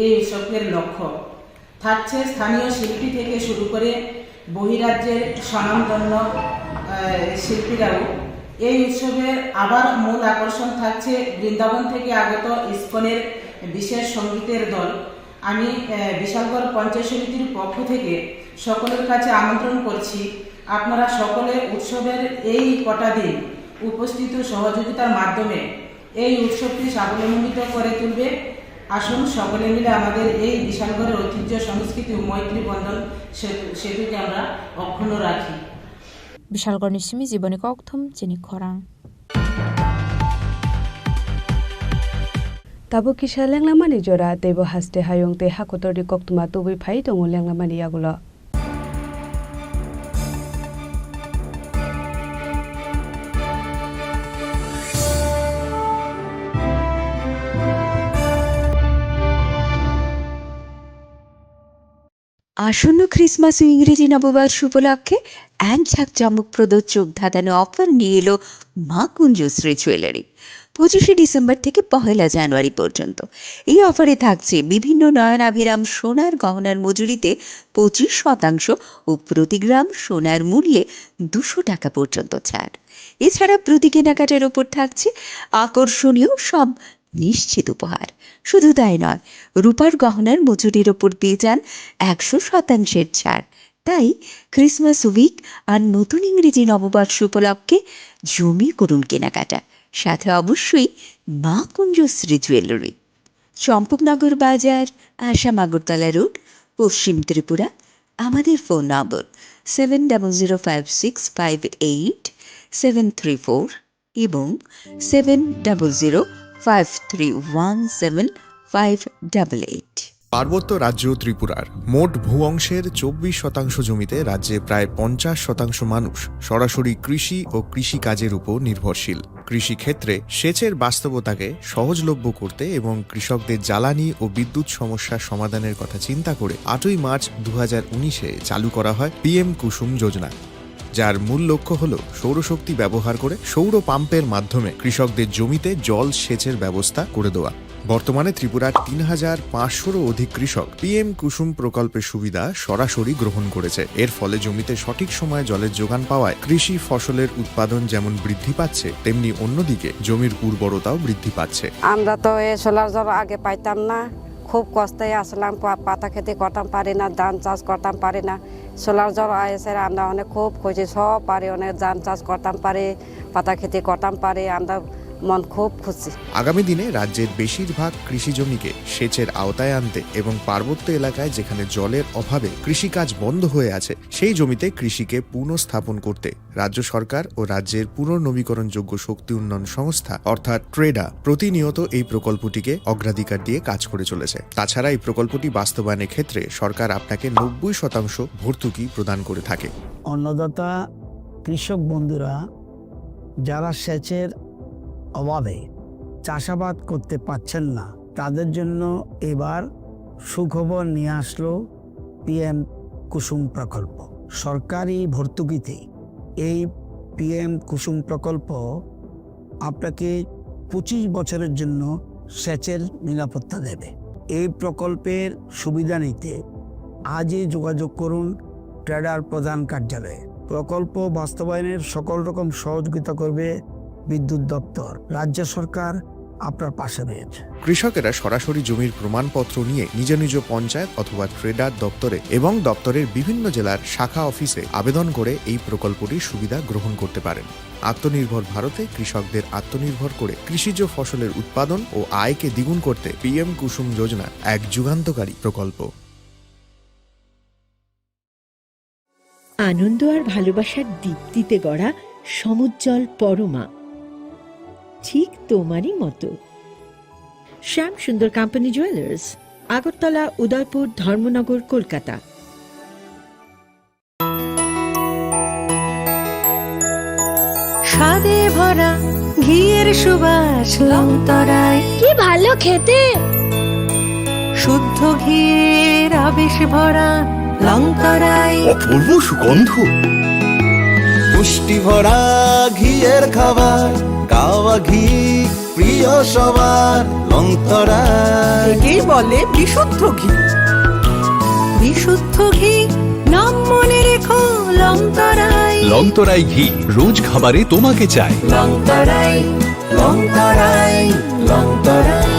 এই উৎসবের লক্ষ্য। থাকছে স্থানীয় শিল্পী থেকে শুরু করে বহিরাজ্যের স্বনামধন্য, আহ, শিল্পীরাও। এই উৎসবের আবার মূল আকর্ষণ থাকছে বৃন্দাবন থেকে আগত ইস্কনের বিশেষ সঙ্গীতের দল। আমি, আহ, বিশালগড় পঞ্চায়েত সমিতির পক্ষ থেকে সকলের কাছে আমন্ত্রণ করছি, আপনারা সকলে উৎসবের এই কটা দিন উপস্থিত ও সহযোগিতার মাধ্যমে এই উৎসবকে সাফল্যমণ্ডিত করে তুলবে। আসুন সকলে মিলে আমাদের এই বিশালগড়ের ঐতিহ্য, সংস্কৃতি ও মৈত্রী বন্ধন সেতু, সেতুকে আমরা অক্ষুণ্ণ রাখি। Bishalgorni simi jiboni kokthum chini khorang. Tabuk kisa lenglamani jora, teibo haste hayung tei hakotorni koktwma tubui phai tongo lenglamani yagulo. আসন্ন ক্রিসমাস ও ইংরেজি নববর্ষ উপলক্ষে এক ঝাঁক চমকপ্রদ চোখ ধাঁধানো অফার নিয়ে এলো মা কুঞ্জশ্রী জুয়েলারি। পঁচিশে ডিসেম্বর থেকে পহেলা জানুয়ারি পর্যন্ত এই অফারে থাকছে বিভিন্ন নয়নাভিরাম সোনার গহনার মজুরিতে পঁচিশ শতাংশ ও প্রতি গ্রাম সোনার মূল্যে দুশো টাকা পর্যন্ত ছাড়। এছাড়া প্রতি কেনাকাটার ওপর থাকছে আকর্ষণীয় সব নিশ্চিত উপহার। শুধু তাই নয়, রূপার গহনার মজুরির ওপর পেয়ে যান একশো শতাংশের ছাড়। তাই ক্রিসমাস উইক আর নতুন ইংরেজি নববর্ষ উপলক্ষে জমি করুন কেনাকাটা, সাথে অবশ্যই মা কুঞ্জশ্রী জুয়েলারি, চম্পকনগর বাজার, আসাম আগরতলা রোড, পশ্চিম ত্রিপুরা। আমাদের phone number seven double zero five six five eight seven three four এবং seven double zero five three one seven five double eight. পার্বত্য রাজ্য ত্রিপুরার মোট ভূ অংশের চব্বিশ শতাংশ জমিতে রাজ্যে প্রায় পঞ্চাশ শতাংশ মানুষ সরাসরি কৃষি ও কৃষিকাজের উপর নির্ভরশীল। কৃষিক্ষেত্রে সেচের বাস্তবতাকে সহজলভ্য করতে এবং কৃষকদের জ্বালানি ও বিদ্যুৎ সমস্যার সমাধানের কথা চিন্তা করে আটই মার্চ দু হাজার উনিশে চালু করা হয় পিএম কুসুম যোজনা, যার মূল লক্ষ্য হল সৌরশক্তি ব্যবহার করে সৌর পাম্পের মাধ্যমে কৃষকদের জমিতে জল সেচের ব্যবস্থা করে দেওয়া। বর্তমানে ত্রিপুরার তিন হাজার পাঁচশোরও অধিক কৃষক পিএম কুসুম প্রকল্পের সুবিধা সরাসরি গ্রহণ করেছে। এর ফলে জমিতে সঠিক সময়ে জলের যোগান পাওয়ায় কৃষি ফসলের উৎপাদন যেমন বৃদ্ধি পাচ্ছে, তেমনি অন্যদিকে জমির উর্বরতাও বৃদ্ধি পাচ্ছে। আমরা তো এই সোলার জল আগে পাইতাম না, খুব কষ্টে আসলাম, পা-, পাতা খেতে করতাম পারি না, ধান চাষ করতাম পারি না। সোলার জল আইসে আমরা অনেক খুব খুশি, সব পারি, অনেক ধান চাষ করতাম পারি, পাতা খেতে করতাম পারি, আমরা মন খুব খুশি। আগামী দিনে রাজ্যের বেশিরভাগ কৃষি জমিকে সেচের আওতায় আনতে এবং পার্বত্য এলাকায় যেখানে জলের অভাবে কৃষিকাজ বন্ধ হয়ে আছে, সেই জমিতে কৃষিকে পুনঃস্থাপন করতে রাজ্য সরকার ও রাজ্যের পুনর্নবীকরণযোগ্য শক্তি উন্নয়ন সংস্থা অর্থাৎ ট্রেডা প্রতিনিয়ত এই প্রকল্পটিকে অগ্রাধিকার দিয়ে কাজ করে চলেছে। তাছাড়া এই প্রকল্পটি বাস্তবায়নের ক্ষেত্রে সরকার আপনাকে নব্বই শতাংশ ভর্তুকি প্রদান করে থাকে। অন্নদাতা কৃষক বন্ধুরা যারা সেচের অভাবে চাষাবাদ করতে পারছেন না, তাদের জন্য এবার সুখবর নিয়ে আসলো পিএম কুসুম প্রকল্প। সরকারি ভর্তুকিতে এই পিএম কুসুম প্রকল্প আপনাকে পঁচিশ বছরের জন্য সেচের নিরাপত্তা দেবে। এই প্রকল্পের সুবিধা নিতে আজই যোগাযোগ করুন ট্রেডার প্রধান কার্যালয়ে। প্রকল্প বাস্তবায়নের সকল রকম সহযোগিতা করবে বিদ্যুৎ দপ্তর। রাজ্য সরকার আপনার পাশে রয়েছে। কৃষকেরা সরাসরি জমির প্রমাণপত্র নিয়ে নিজ নিজ পঞ্চায়েত অথবা ট্রেডার দপ্তরে এবং দপ্তরের বিভিন্ন জেলার শাখা অফিসে আবেদন করে এই প্রকল্পটির সুবিধা গ্রহণ করতে পারেন। আত্মনির্ভর ভারতে কৃষকদের আত্মনির্ভর করে কৃষিজ ফসলের উৎপাদন ও আয়কে দ্বিগুণ করতে পিএম কুসুম যোজনা এক যুগান্তকারী প্রকল্প। আনন্দ আর ভালোবাসার দীপ্তিতে গড়া সমুজ্জ্বল পরমা, ঠিক তোমারই মতো। শ্যাম সুন্দর কোম্পানি জুয়েলার্স, আগরতলা, উদয়পুর, ধর্মনগর, কলকাতা। স্বাদে ভরা ঘিয়ের সুবাস লংতরাই। কি ভালো খেতে! শুদ্ধ ঘিয়ের আবেশ ভরা লংতরাই। অপূর্ব সুগন্ধ। পুষ্টি ভরা ঘিয়ের খাবার, কাওয়া ঘি প্রিয় সবার লংতরাই। একেই বলে বিশুদ্ধ ঘি। বিশুদ্ধ ঘি, নাম মনে রেখো লংতরাই। লংতরাই ঘি, রোজ খাবারে তোমাকে চাই। লংতরাই, লংতরাই, লংতরাই।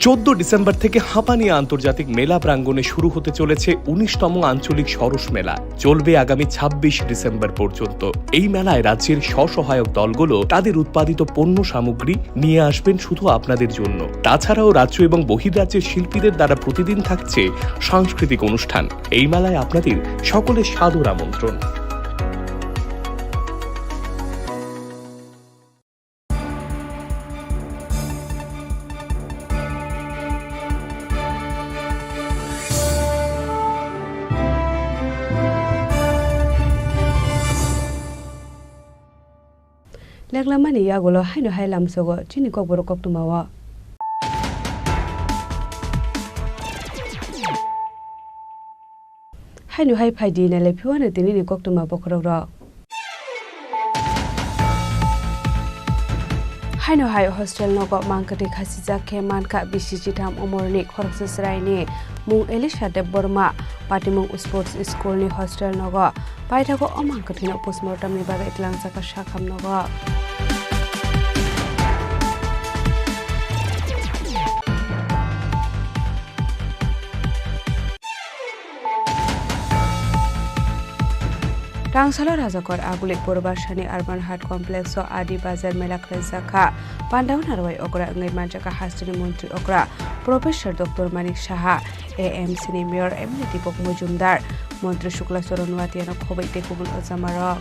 চোদ্দ ডিসেম্বর থেকে হাঁপানি আন্তর্জাতিক মেলা প্রাঙ্গণে শুরু হতে চলেছে উনিশতম আঞ্চলিক সরস মেলা। চলবে আগামী ছাব্বিশ ডিসেম্বর পর্যন্ত। এই মেলায় রাজ্যের স্বসহায়ক দলগুলো তাদের উৎপাদিত পণ্য সামগ্রী নিয়ে আসবেন শুধু আপনাদের জন্য। তাছাড়াও রাজ্য এবং বহির্রাজ্যের শিল্পীদের দ্বারা প্রতিদিন থাকছে সাংস্কৃতিক অনুষ্ঠান। এই মেলায় আপনাদের সকলের সাদর আমন্ত্রণ। Leklamani yagulo haino hai lamsogo chini kokborok koktwmao. Haino hai phaidi nailai phiwano tinini koktwma bokhorokrok. Haino hai hostel nogo mangkwtwi khasijak khe mankha bisi chitham umorni khoroksa chwraini mung Elisha Debbarma, patimung Sports School ni hostel nogo paithago o mangkwthwino postmortem ni bagwi tlangjak kha sakham nogo. Tangsalo Rajakot Agulik Purba Sani Urban Heart Complex o Adi Bazar mela khlaijak kha. Pandao narwai okra wngwi manjak kha hasteni montri okra Professor Doctor Manik Saha, A M C ni Mayor M L A Deepak Majumdar, Montri Shukla Charan Noatia no khobwi tei kubun ojamarok.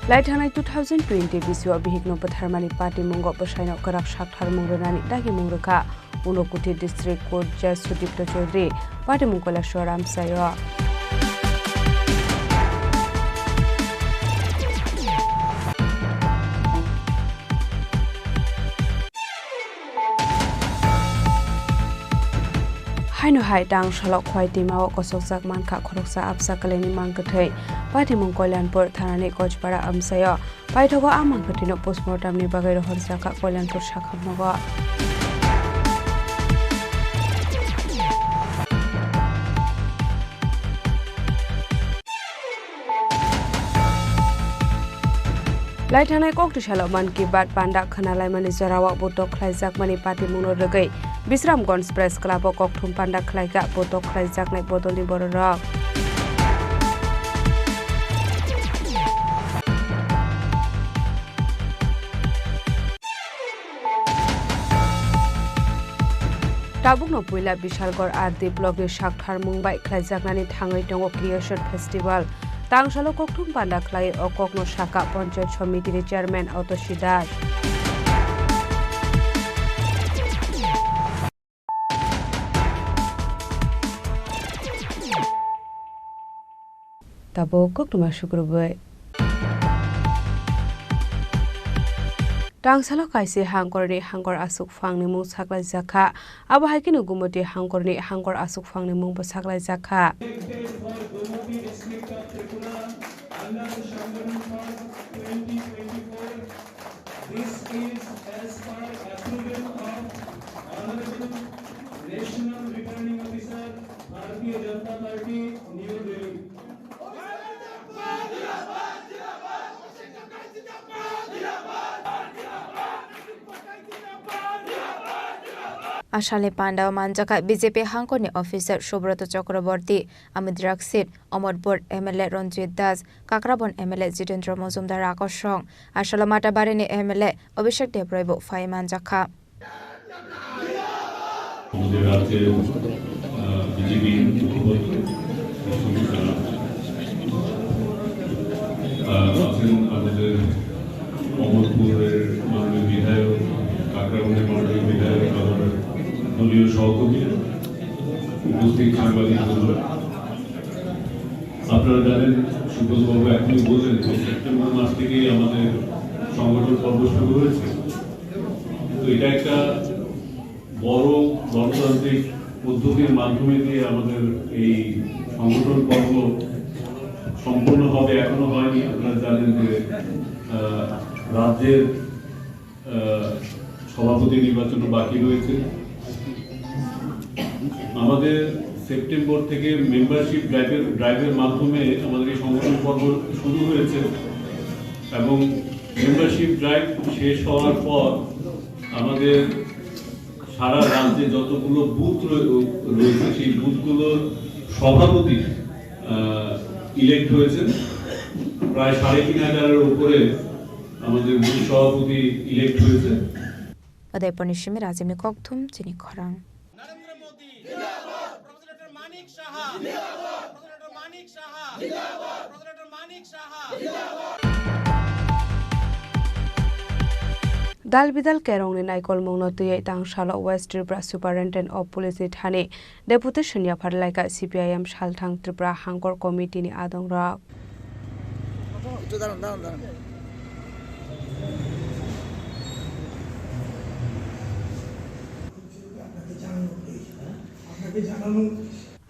Lai thangnai two thousand twenty bisio bihikno bwtharmani patimungo bwsaino kwrak saktharmung rwnani dagimung rwkha. Unakoti District Court Judge Sudipto Chaudhary, patimung Kailaswar amchaio. Haino hai tang salok Khwai twimao kosokjak mankha khoroksa absa kwlaini mang kwthwi. Patimung Kalyanpur thanani Kochpara amchaio. Paithago a mang kwthwino postmortemni bagwi rohorjakha Kalyanpur sakhamnogo. Lai thangnai koktwi salo Mann Ki Baat panda khwnalaimani jorao botok khlaijakmani patimungno rwgwi Bisramganj Press Club-o kokthum panda khlaikha botok khlaijaknai bodolni bororok. Tabukno puila Bishalgarh R D blockni sakthar mung bai khlaijaknani thangwi tongo Creation Festival. Tangsalo kokthum panda khlai o kokno sakha Panchayat Somitini Chairman Atoshi Das. Tabuk koktwma sukrubwi. Tangsalo kaisa hangkorni hangkor aswk phangni mung saklaijakha. Abo hai kheno Gumoti hangkorni hangkor aswk phangni mungbo saklaijakha. This is as per approval of Honorable National Returning Officer, Bharatiya Janata Party, New Delhi. Asalni pandao manjakha B J P hangkorni officer Subroto Chakraborty, Amidrak seat, Omorpur M L A Ranjit Das, Kakrabon M L A Jitendra Mojumdar Rakosong, Asalo Matabarini M L A Abhishek Debroibo phai manjakha. আমাদের রাজ্যের, আহ, বিজেপি মুখপাত্র, আহ, আছেন আমাদের অমরপুরের মাননীয় বিধায়ক, কাকরাবনের মাননীয় বিধায়ক, আমার দলীয় সহকর্মী, উপস্থিত সাংবাদিক বন্ধুরা। আপনারা জানেন, সুব্রতবাবু এখনই বললেন যে সেপ্টেম্বর মাস থেকেই আমাদের সংগঠন পর্ব শুরু হয়েছে। তো এটা একটা বড় গণতান্ত্রিক পদ্ধতির মাধ্যমে দিয়ে আমাদের এই সংগঠন পর্ব সম্পন্ন হবে, এখনো হয়নি। আপনারা জানেন যে, আহ, রাজ্যের আহ, সভাপতি নির্বাচনও বাকি রয়েছে। আমাদের সেপ্টেম্বর থেকে মেম্বারশিপ ড্রাইভের, ড্রাইভের মাধ্যমে আমাদের এই সংগঠন পর্ব শুরু হয়েছে এবং মেম্বারশিপ ড্রাইভ শেষ হওয়ার পর আমাদের সারা রাজ্যে যতগুলো বুথ রয়ে-, রয়েছে, সেই বুথগুলোর সভাপতি, আহ, ইলেক্ট হয়েছেন। প্রায় সাড়ে তিন হাজারের উপরে আমাদের বুথ সভাপতি ইলেক্ট হয়েছে। Udaipurni simi Rajibni kokthum chini khorang. Narendra Modi. Jindabad. Professor Doctor Manik Saha. Jindabad. Professor Doctor Manik Saha. Jindabad. Professor Doctor Manik Saha. Dal bidal kerongni naikolmungno twiwi tangsalo West Tripura Superintendent of Police ni thani deputation yaphar laikha C P I M Salthang Tripura Hangkor Committee ni adongrok. একটু দাঁড়ান, দাঁড়ান, দাঁড়ান।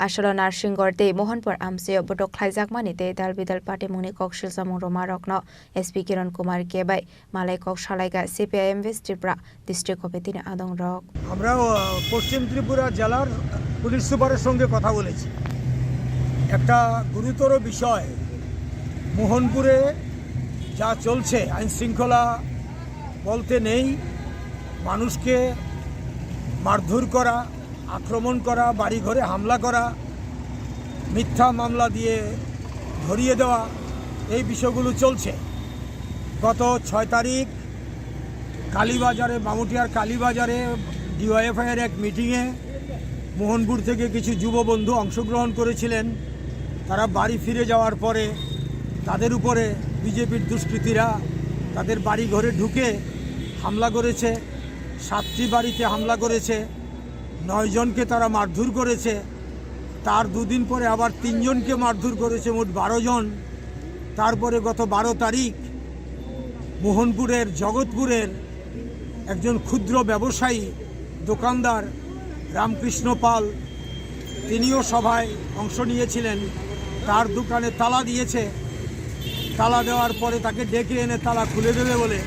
Asalo Narsingor tei Mohanpur amchaio botok khlaijakmani tei dal bidal patimungni kok silsamung rwmarokno S P Kiran Kumar K bai malai kok salaikha C P I M West Tripura District Committee ni adongrok. আমরাও, আহ, পশ্চিম ত্রিপুরা জেলার পুলিশ সুপারের সঙ্গে কথা বলেছি। একটা গুরুতর বিষয়, মোহনপুরে যা চলছে, আইন শৃঙ্খলা বলতে নেই, মানুষকে মারধর করা, আক্রমণ করা, বাড়িঘরে হামলা করা, মিথ্যা মামলা দিয়ে ধরিয়ে দেওয়া, এই বিষয়গুলো চলছে। গত ছয় তারিখ কালীবাজারে, বামুটিয়ার কালীবাজারে ডিওয়াইএফআই এর এক মিটিংয়ে মোহনপুর থেকে কিছু যুব বন্ধু অংশগ্রহণ করেছিলেন। তারা বাড়ি ফিরে যাওয়ার পরে তাদের উপরে বিজেপির দুষ্কৃতীরা তাদের বাড়ি ঘরে ঢুকে হামলা করেছে, সাতটি বাড়িতে হামলা করেছে, নয় জনকে তারা মারধর করেছে। তার দুদিন পরে আবার তিনজনকে মারধর করেছে, মোট বারো জন। তারপরে গত বারো তারিখ মোহনপুরের জগৎপুরের একজন ক্ষুদ্র ব্যবসায়ী, দোকানদার রামকৃষ্ণ পাল, তিনিও সভায় অংশ নিয়েছিলেন। তার দোকানে তালা দিয়েছে, তালা দেওয়ার পরে তাকে ডেকে এনে তালা খুলে দেবে বলে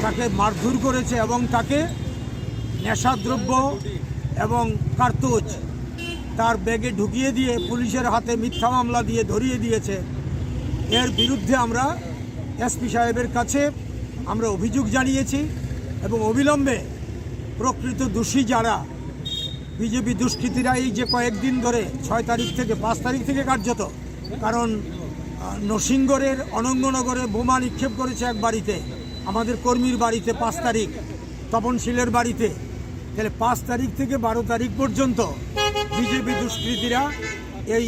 তাকে মারধর করেছে এবং তাকে নেশাদ্রব্য এবং কার্তুজ তার ব্যাগে ঢুকিয়ে দিয়ে পুলিশের হাতে মিথ্যা মামলা দিয়ে ধরিয়ে দিয়েছে। এর বিরুদ্ধে আমরা এসপি সাহেবের কাছে আমরা অভিযোগ জানিয়েছি এবং অবিলম্বে প্রকৃত দোষী যারা বিজেপি দুষ্কৃতীরা এই যে কয়েকদিন ধরে ছয় তারিখ থেকে, পাঁচ তারিখ থেকে কার্যত, কারণ, আহ, নরসিংগড়ের অনঙ্গনগরে বোমা নিক্ষেপ করেছে এক বাড়িতে, আমাদের কর্মীর বাড়িতে পাঁচ তারিখ, তপন শীলের বাড়িতে। তাহলে পাঁচ তারিখ থেকে বারো তারিখ পর্যন্ত বিজেপি দুষ্কৃতীরা এই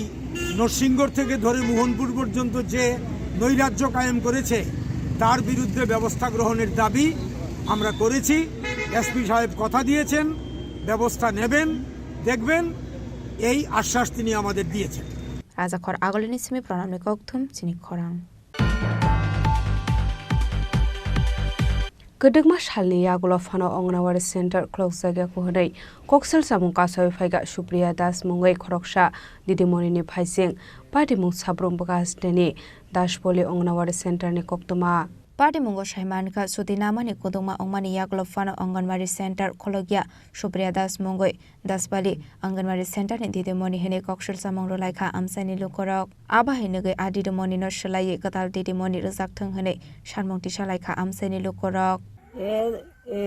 নরসিংগড় থেকে ধরে মোহনপুর পর্যন্ত যে নৈরাজ্য কায়েম করেছে, তার বিরুদ্ধে ব্যবস্থা গ্রহণের দাবি আমরা করেছি। এসপি সাহেব কথা দিয়েছেন, ব্যবস্থা নেবেন, দেখবেন, এই আশ্বাস তিনি আমাদের দিয়েছেন। Aja khor agolini simi pranamni kokthum chini khorang. Kwdwkma salni yagulo phano Anganwadi center khulokjak ya hwnwi koksil samung kasawi phaikha Supriya Das mungwi khoroksa didimonini phaising. Patimung Sabrum Bwkha Hasteni Daspoli Anganwadi center ni koktwma. Patimungo sai mankha, chuti namani kwdwkma wngmani yagulo phano Anganwadi center khulokya Supriya Das mungwi Daspali Anganwadi center ni didimoni hwnwi koksil samung rwlaikha amchaini lukurok. Abo hai nugwi a didimoni no swlaiwi kwtal didimoni rwjak thwng hwnwi sanmung tisalaikha amchaini lukurok. এ, এ,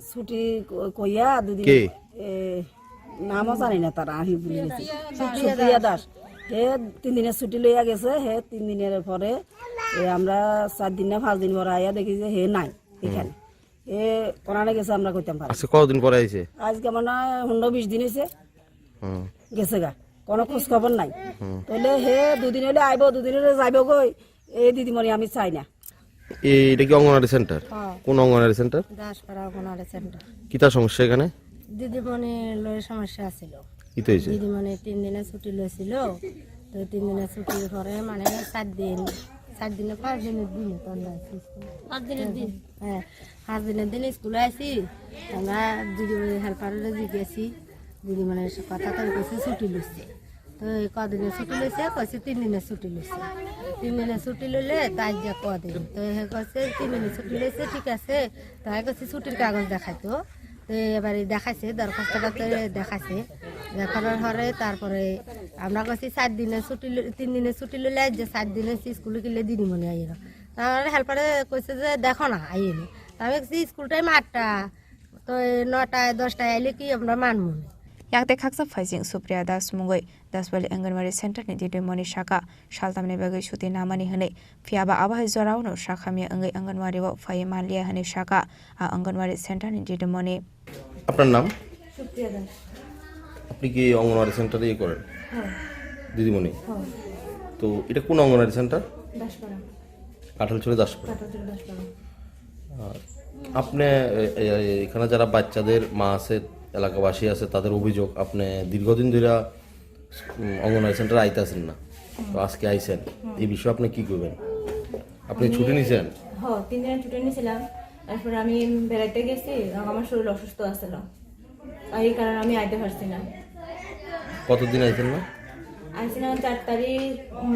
ছুটি ক-, কইয়া দুদিন, কে? এ, নামও জানি না তারা, আমি ভুলে গেছি। সুপ্রিয়া দাস। হে তিন দিনের ছুটি লইয়া গেছে, হে তিন দিনের পরে, এ, আমরা চার দিন না পাঁচ দিন পরে আইয়া দেখি যে হে নাই এখানে। এ কোনানে গেছে আমরা কইতাম পারি। আজকে কতদিন পরে আইছে? আজকে মনে হয় পনেরো বিশ দিন হইছে। হুম। গেছে গা, কোনো খোঁজ খবর নাই। হুম। তাহলে হে দুদিন হইলে আইবো, দুদিন হইলে যাইবো কই? এই দিদিমণি আমি চাই না। এ-, এটা কি অঙ্গনারী সেন্টার? হ্যাঁ। কোন অঙ্গনারী সেন্টার? দাসপাড়া অঙ্গনারী সেন্টার। কিতা সমস্যা এখানে? দিদিমণি লই সমস্যা আছিল। কিতা হইছে? দিদিমণি তিন দিনের ছুটি লইছিল। তো তিন দিনের ছুটির পরে মানে সাত দিন, সাত দিনে পাঁচ দিনের দিন তো আমরা আছি স্কুলে। পাঁচ দিনের দিন? হ্যাঁ, পাঁচ দিনের দিন স্কুলে আছি। আমরা দিদিমণি হেল্পাররে জিজ্ঞাসি, দিদিমণির কথা তো কইছে ছুটি লইছে। তো এই কদিনের ছুটি লইছে, কইছে তিন দিনের ছুটি লইছে। তিন দিনের ছুটি লইলে তাই যে কদিন। তো হে কইছে তিন দিনের ছুটি লইছে, ঠিক আছে। তাই কইছে ছুটির কাগজ দেখাইতো। তো এবারে দেখাইছে, দরখাস্তটা তো দেখাইছে। দেখানোর পরে তারপরে আমরা কইছি চার দিনের ছুটি ল-, তিন দিনের ছুটি লইলে আজ যে চার দিনের স্কুলে গেলে দিদিমণি আইলো। তারপরে হেল্পারে কইছে যে দেখো না, আইনি। তো আমি কইছি স্কুল টাইম আটটা, তো এই নটায় দশটায় আইলে কি আমরা মানবো না? Yakte khaksa phaising Supriya Das mungwi Dasbali Anganwadi Center ni didimoni saka saltamni bagwi chuti namani hwnwi, phiyaba abo hai jorao no sakhamya wngwi Anganwadi o phaiwi manliya hwnwi saka a Anganwadi Center ni didimoni. আপনার নাম? সুপ্রিয়া দাস। আপনি কি অঙ্গনওয়াড়ি সেন্টারে ইয়ে করেন? হ্যাঁ। দিদিমণি? হ্যাঁ। তো এটা কোন অঙ্গনওয়াড়ি সেন্টার? দাসপাড়া। কাঁঠালছড়ি দাসপাড়া। কাঁঠালছড়ি দাসপাড়া। আর আপনি, এ, এ, এ, এখানে যারা বাচ্চাদের মা আছে, এলাকাবাসী আছে, তাদের অভিযোগ আপনি দীর্ঘদিন ধরে, উম, অঙ্গনওয়াড়ি সেন্টারে আইতাছেন না, তো আজকে আইছেন, এই বিষয়ে আপনি কি করবেন? আপনি আমি ছুটি নিছেন? হ, তিন দিনের ছুটি নিছিলাম। তারপরে আমি বেড়াইতে গেছি, তখন আমার শরীর অসুস্থ আছিল। আর এই কারণে আমি আইতে পারছি না। কতদিন আইছেন না? আইছিলাম চার তারিখ, উম,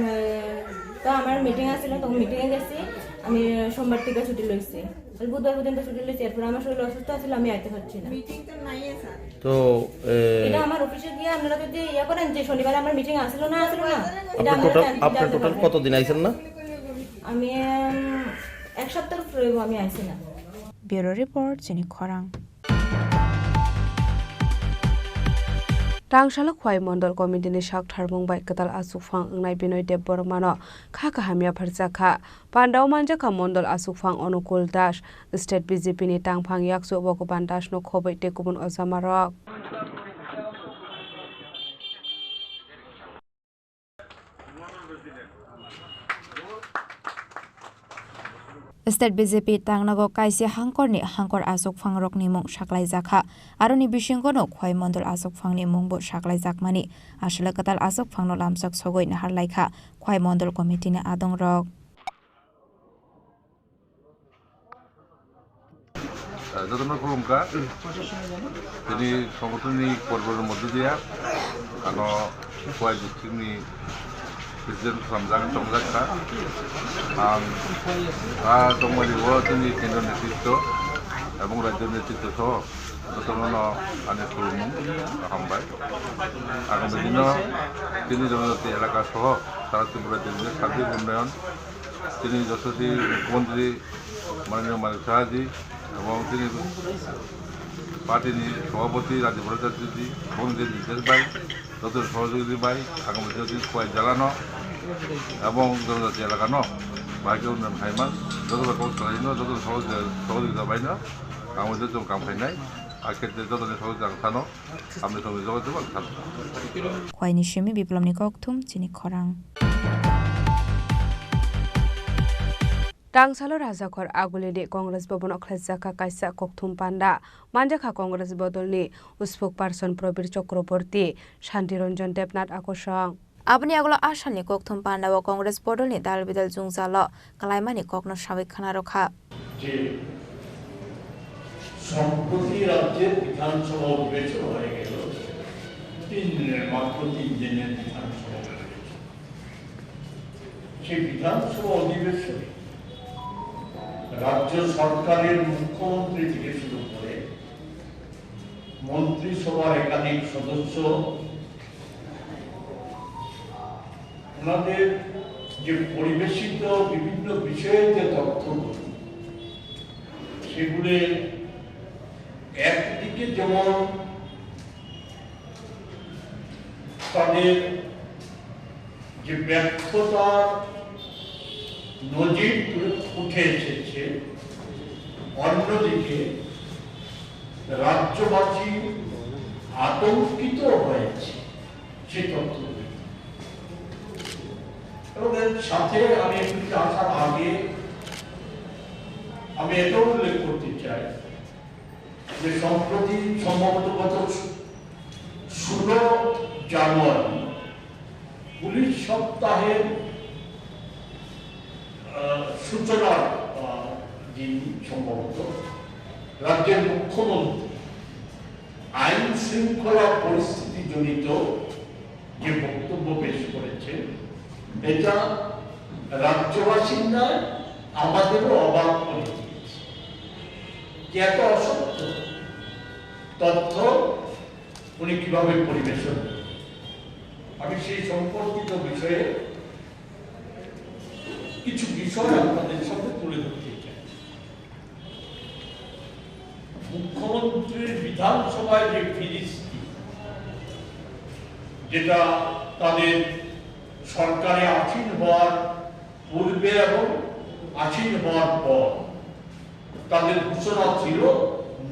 তো আমার মিটিং আছিল, তখন মিটিংয়ে গেছি। আমি সোমবার থেকে ছুটি লইছি। তাহলে বুধবার পর্যন্ত ছুটি লইছি, এরপর আমার শরীর অসুস্থ আছিল, আমি আইতে পারছি না। তো, এ, এটা আমার অফিসে গিয়ে আপনারা যদি ইয়ে করেন যে শনিবারে আমার মিটিং আছিল না, আছিল না, এটা আপনার আপনারা টোটাল, জানতে আপনার টোটাল পারবেন। কতদিন আইছেন না? আমি, উম, এক সপ্তাহ উপরে হইব আমি আইছি না। Bureau Report, Chini Khorang. Tangsalo Khwai Mondol Committee ni sak tharmung bai kwtal achukphang wngnai Binoy Debbarma no kha kaham yapharjak kha. Pandao manjakha Mondol achukphang Onukul Das, State B J P ni tangphang yakchu Bhagavan Das no khobwi tei kubun ojamarok. State B J P tangnago kaisa hangkorni hangkor achukphangrokni mung saklaijakha. Aroni bisingono Khwai Mondol achukphangni mungbo saklaijakmani, aswlwi kwtal achukphangno lamsok sogwi naharlaikha Khwai Mondol Committee-ni adongrok. Jotono khulumkha. Tini songotoni porbo ni moddhe dia ano Khwai district ni president khwlamjak tongjak kha. Ang a tongmani o tini kendro netritwo ebong rajyo netritwo soho jotono no ani khulumung hambai. Agami dino tini Jonojati elaka soho sara Tripura dini sabjik unnayon tini jotosi mukhyamantri Mananiya Manik Saha ji ebong tini party ni sabhapati Rajibhara Chatterjee ji, ebong je Nitesh bhai, joto sohojogiti bai, agami dino tini Khwai jala no ebong Jonojati elaka no bahai khe unnayon haiman, joto bai kok salai no, joto sohojogita bai no, agami dino chwng kam khainai, a khetre joto ni sohojogita ang sano. Khwai ni simi Biplomni kokthum chini khorang. Tangsalo Rajakhor Agulini Congress Bhavan o khlaijak kha kaisa kokthum panda. Manjakha Congress bodolni spokesperson Prabir Chakraborty, Shanti Ranjan Debnath akosong. Aboni yagulo a salni kokthum pandao Congress bodolni dal bidal jwngjalo kwlaimani kokno sawi khna rwkha. যে সম্প্রতি রাজ্যের বিধানসভা অধিবেশন হয়ে গেল, তিন দিনের, মাত্র তিন দিনের বিধানসভা অধিবেশন। সেই বিধানসভা অধিবেশনে রাজ্য সরকারের মুখ্যমন্ত্রী থেকে শুরু করে মন্ত্রিসভার একাধিক সদস্য ওনাদের যে পরিবেশিত বিভিন্ন বিষয়ে যে তথ্যগুলি, সেগুলি একদিকে যেমন তাদের যে ব্যর্থতার নজির তুলে উঠে এসেছে, অন্যদিকে রাজ্যবাসী আতঙ্কিত হয়েছে সে তথ্যগুলি। এবং এর সাথে আমি একটু আসার আগে আমি এটাও উল্লেখ করতে চাই যে সম্প্রতি সম্ভবত গত ষোলো জানুয়ারি পুলিশ সপ্তাহের, আহ, সূচনার, আহ, দিন সম্ভবত রাজ্যের মুখ্যমন্ত্রী আইন শৃঙ্খলা পরিস্থিতি জনিত যে বক্তব্য পেশ করেছেন, এটা রাজ্যবাসীর নয়, আমাদেরও অবাক করে দিয়েছে যে এত অসত্য তথ্য উনি কিভাবে পরিবেশন করেন। আমি সেই সম্পর্কিত বিষয়ে কিছু বিষয় আপনাদের সামনে তুলে ধরতে চাই। মুখ্যমন্ত্রীর বিধানসভায় যে ফিরিস্তি, যেটা তাদের সরকারে আসীন হওয়ার পূর্বে এবং আসীন হওয়ার পর তাদের ঘোষণা ছিল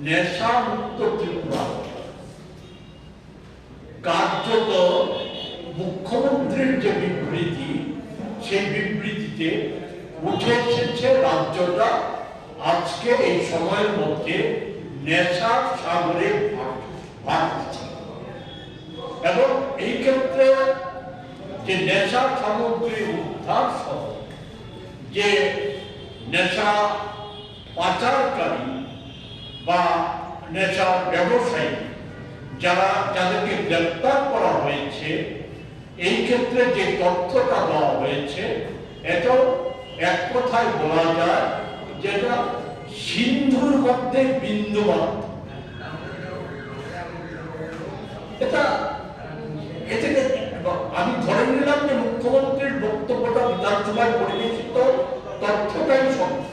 নেশা মুক্ত ত্রিপুরা। কার্যত মুখ্যমন্ত্রীর যে বিবৃতি, সেই বিবৃতিতে উঠে এসেছে রাজ্যটা আজকে এই সময়ের মধ্যে নেশার সাগরে ভাস-, ভাসছে। এবং এই ক্ষেত্রে যে নেশা সামগ্রী উদ্ধার সহ যে নেশা পাচারকারী বা নেশার ব্যবসায়ী যারা, যাদেরকে গ্রেপ্তার করা হয়েছে, এই ক্ষেত্রে যে তথ্যটা দেওয়া হয়েছে, এটাও এক কথায় বলা যায় যেটা সিন্ধুর মধ্যে বিন্দুমাত্র। এটা, এটাকে আমি ধরে নিলাম যে মুখ্যমন্ত্রীর বক্তব্যটা বিধানসভায় পরিবেশিত তথ্যটাই সত্য।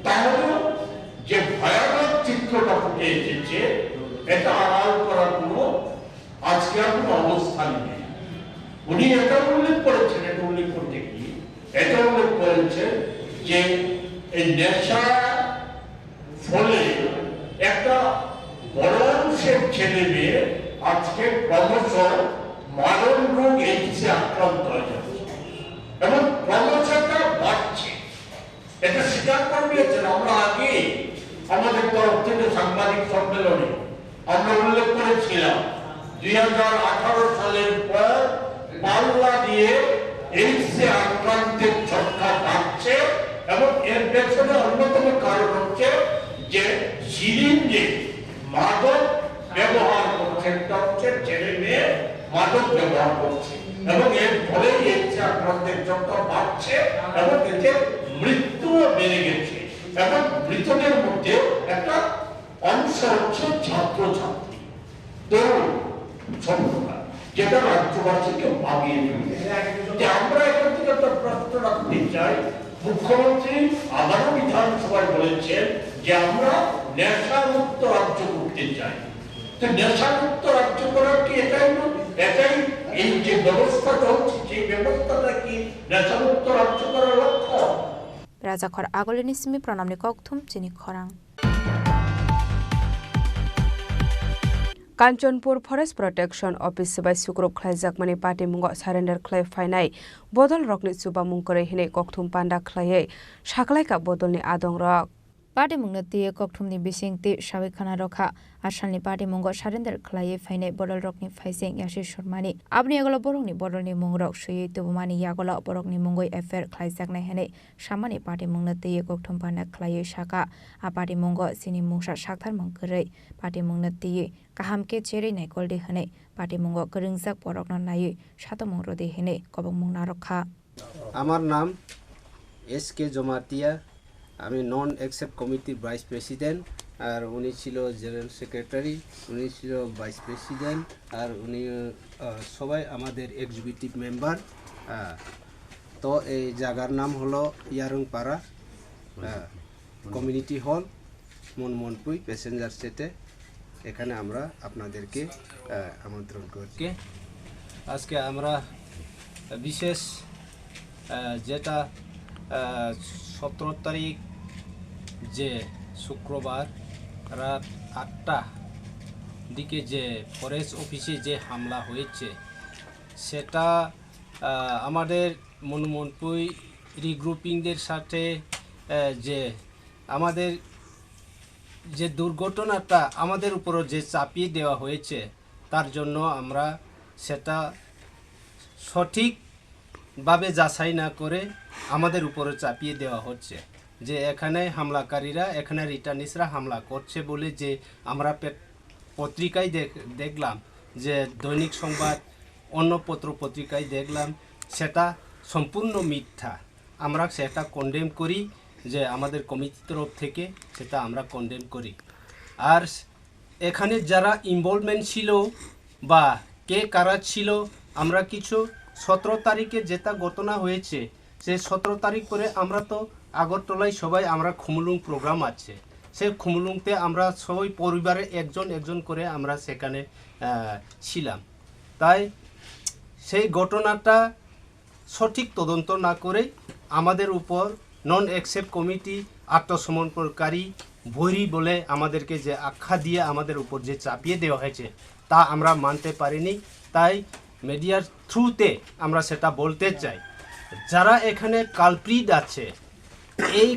তাহলেও যে ভয়ানক চিত্রটা ফুটে এসেছে, এটা আড়াল করার কোনো আজকে আর কোনো অবস্থা নেই। উনি এটা উল্লেখ করেছেন, এটা উল্লেখ করতে কি, এটা উল্লেখ করেছেন যে এই নেশা ফলে একটা বড় অংশের ছেলে মেয়ে আজকে ক্রমশ মারণ রোগ এইডসে আক্রান্ত হয়ে যাচ্ছে এবং ক্রমশ এটা বাড়ছে। এটা স্বীকার আমাদের তরফ থেকে সাংবাদিক সম্মেলনে আমরা উল্লেখ করেছিলাম, দুই হাজার আঠারো সালের পর পাল্লা দিয়ে এইডসে আক্রান্তের সংখ্যা বাড়ছে এবং এর পেছনে অন্যতম কারণ হচ্ছে যে সিরিঞ্জে মাদক ব্যবহার করছে, একটা হচ্ছে ছেলে মেয়ে মাদক ব্যবহার করছে এবং এর ফলে এইডসে আক্রান্তের সংখ্যা বাড়ছে এবং এতে মৃত্যুও বেড়ে গেছে এবং মৃতদের মধ্যে একটা অংশ হচ্ছে ছাত্রছাত্রী, তরুণ সম্প্রদায়, যেটা রাজ্যবাসীকে ভাবিয়ে তুলেছে। যে আমরা এখান থেকে একটা প্রশ্ন রাখতে চাই, মুখ্যমন্ত্রী আবারও বিধানসভায় বলেছেন যে আমরা নেশামুক্ত রাজ্য করতে চাই। তো নেশামুক্ত রাজ্য করার কি এটাই নয়? এটাই এই যে ব্যবস্থা চলছে, সেই ব্যবস্থাটা কি নেশামুক্ত রাজ্য করার লক্ষ্য? Rajakhor Agulini simi pranamni kokthum chini khorang. Kanchanpur Forest Protection Office bai sukruk khlaijakmani patimungo surrender khlai phainai bodolrokni chubamung kwrwi hwnwi kokthum panda khlaiwi saklaikha bodolni adongrok. Patimungno twiwi kokthumni bisingtwi sawi khna rwkha, asalni patimungo surrender khlaiwi phainai bodolrokni phaising Yasi Sharmani. Aboni yagulo borokni bodolni mungrok swiwi tubumani yagulo borokni mungwi F I R khlaijaknai hwnwi samani patimungno twiwi kokthum panda khlaiwi sakha. A patimungo chini mungsa saktharmung kwrwi, patimungno twiwi kaham khe cherwi naikoldi hwnwi patimungo kwrwngjak borokno naiwi satomung rwdi hwnwi kobokmung narwkha. আমার নাম S K Jamatia, আমি নন অ্যাকসেপ্ট কমিটির vice president, আর উনি ছিল general secretary, উনি ছিল vice president, আর উনি, আহ, সবাই আমাদের এক্সিকিউটিভ মেম্বার। আহ, তো এই জায়গার নাম হলো ইয়ারংপাড়া, আহ, কমিউনিটি হল, মনমোহনপুই প্যাসেঞ্জার সেটে। এখানে আমরা আপনাদেরকে, আহ, আমন্ত্রণ করছি। কে? আজকে আমরা বিশেষ, আহ, যেটা, আহ, সতেরো তারিখ যে শুক্রবার রাত আটটা দিকে যে ফরেস্ট অফিসে যে হামলা হয়েছে, সেটা, আহ, আমাদের মনমোহনপুই রিগ্রুপিংদের সাথে, আহ, যে আমাদের যে দুর্ঘটনাটা আমাদের উপরও যে চাপিয়ে দেওয়া হয়েছে, তার জন্য আমরা সেটা সঠিকভাবে যাচাই না করে আমাদের উপরে চাপিয়ে দেওয়া হচ্ছে যে এখানে হামলাকারীরা, এখানে রিটার্নিস্টরা হামলা করছে বলে যে আমরা পে-, পত্রিকায় দেখ-, দেখলাম, যে দৈনিক সংবাদ, অন্য পত্র পত্রিকায় দেখলাম, সেটা সম্পূর্ণ মিথ্যা। আমরা সেটা কন্ডেম করি, যে আমাদের কমিটির তরফ থেকে সেটা আমরা কন্ডেম করি। আর এখানে যারা ইনভলভমেন্ট ছিল বা কে কারা ছিল, আমরা কিছু সতেরো তারিখে যেটা ঘটনা হয়েছে, সেই সতেরো তারিখ করে আমরা তো আগরতলায় সবাই আমরা খুমুলুং প্রোগ্রাম আছে, সেই খুমুলুংতে আমরা সবাই পরিবারে একজন একজন করে আমরা সেখানে, আহ, ছিলাম। তাই সেই ঘটনাটা সঠিক তদন্ত না করে আমাদের উপর নন অ্যাকসেপ্ট কমিটি আত্মসমর্পণকারী বৈরী বলে আমাদেরকে যে আখ্যা দিয়ে আমাদের উপর যে চাপিয়ে দেওয়া হয়েছে, তা আমরা মানতে পারিনি। তাই মিডিয়ার থ্রুতে আমরা সেটা বলতে চাই, যারা এখানে কালপ্রিট আছে, এই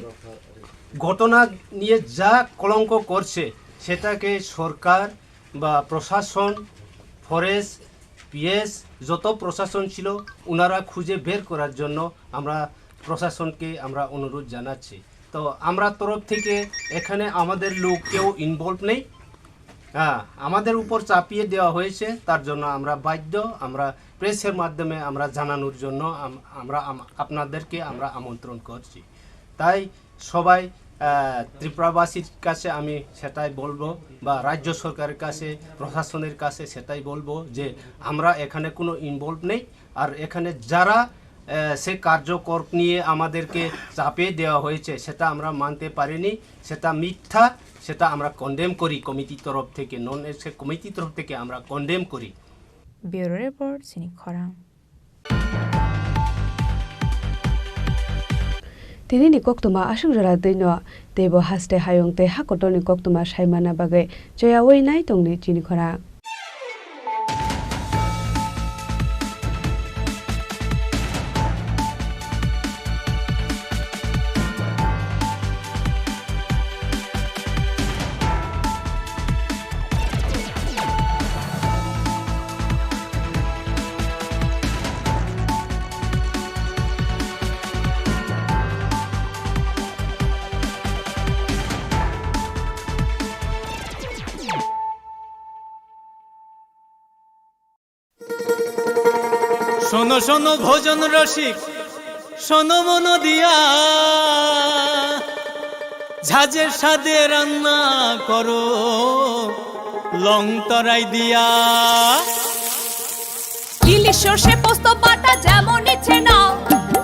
ঘটনা নিয়ে যা কলঙ্ক করছে, সেটাকে সরকার বা প্রশাসন, ফরেস্ট, পিএস, যত প্রশাসন ছিল, ওনারা খুঁজে বের করার জন্য আমরা প্রশাসনকে আমরা অনুরোধ জানাচ্ছি। তো আমরা তরফ থেকে এখানে আমাদের লোক কেউ ইনভলভ নেই। হ্যাঁ, আমাদের উপর চাপিয়ে দেওয়া হয়েছে, তার জন্য আমরা বাধ্য, আমরা প্রেসের মাধ্যমে আমরা জানানোর জন্য আম-, আমরা আম-, আপনাদেরকে আমরা আমন্ত্রণ করছি। তাই সবাই, আহ, ত্রিপুরাবাসীর কাছে আমি সেটাই বলবো, বা রাজ্য সরকারের কাছে, প্রশাসনের কাছে সেটাই বলবো যে আমরা এখানে কোনো ইনভলভ নেই। আর এখানে যারা, আহ, সে কার্যকর নিয়ে আমাদেরকে চাপিয়ে দেওয়া হয়েছে, সেটা আমরা মানতে পারিনি, সেটা মিথ্যা, সেটা আমরা কন্ডেম করি কমিটির তরফ থেকে, নন এসে কমিটির তরফ থেকে আমরা কন্ডেম করি। Bureau Report, Sini Khorang. Tinini koktwma aswk jora twino, teibo haste hayung tei ha kotorni koktwma saimana bagwi choyaui nai tongdi chini khorang. শোনো শোনো ভোজন রসিক, শোনো মন দিয়া, ঝাঁঝের স্বাদে রান্না করো লং তরাই দিয়া। ইলিশ সর্ষে পোস্ত বাটা যেমন ইচ্ছে নাও,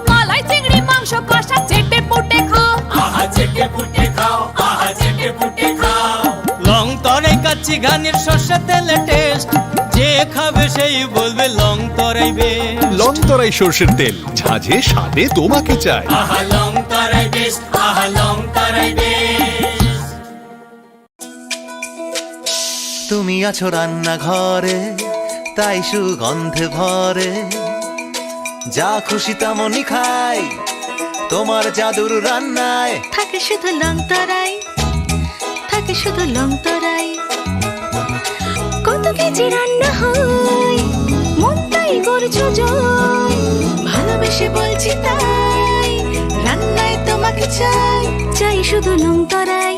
মালাই চিংড়ি মাংস কষা চেটে পুটে খাও। আহা চেটে পুটে খাও, আহা চেটে পুটে খাও। লং তরাই কাচ্চি ঘানির সর্ষে তেলে টেস্ট, যে খাবে সেই বলবে লং তরাই বেস্ট। লং তরাই সর্ষের তেল, ঝাঁঝে স্বাদে তোমাকে চাই। আহা লং তরাই বেস্ট, আহা লং তরাই বেস্ট। তুমি আছো রান্নাঘরে, তাই সুগন্ধে ভরে। যা খুশি তেমনই খাই তোমার জাদুর রান্নায়। থাকে শুধু লং তরাই, থাকে শুধু লং তরাই। কত কেজি রান্না হয়, মনটাই করছো জয়। ভালোবেসে বলছি তাই, রান্নায় তোমাকে চাই। চাই শুধু লং তরাই,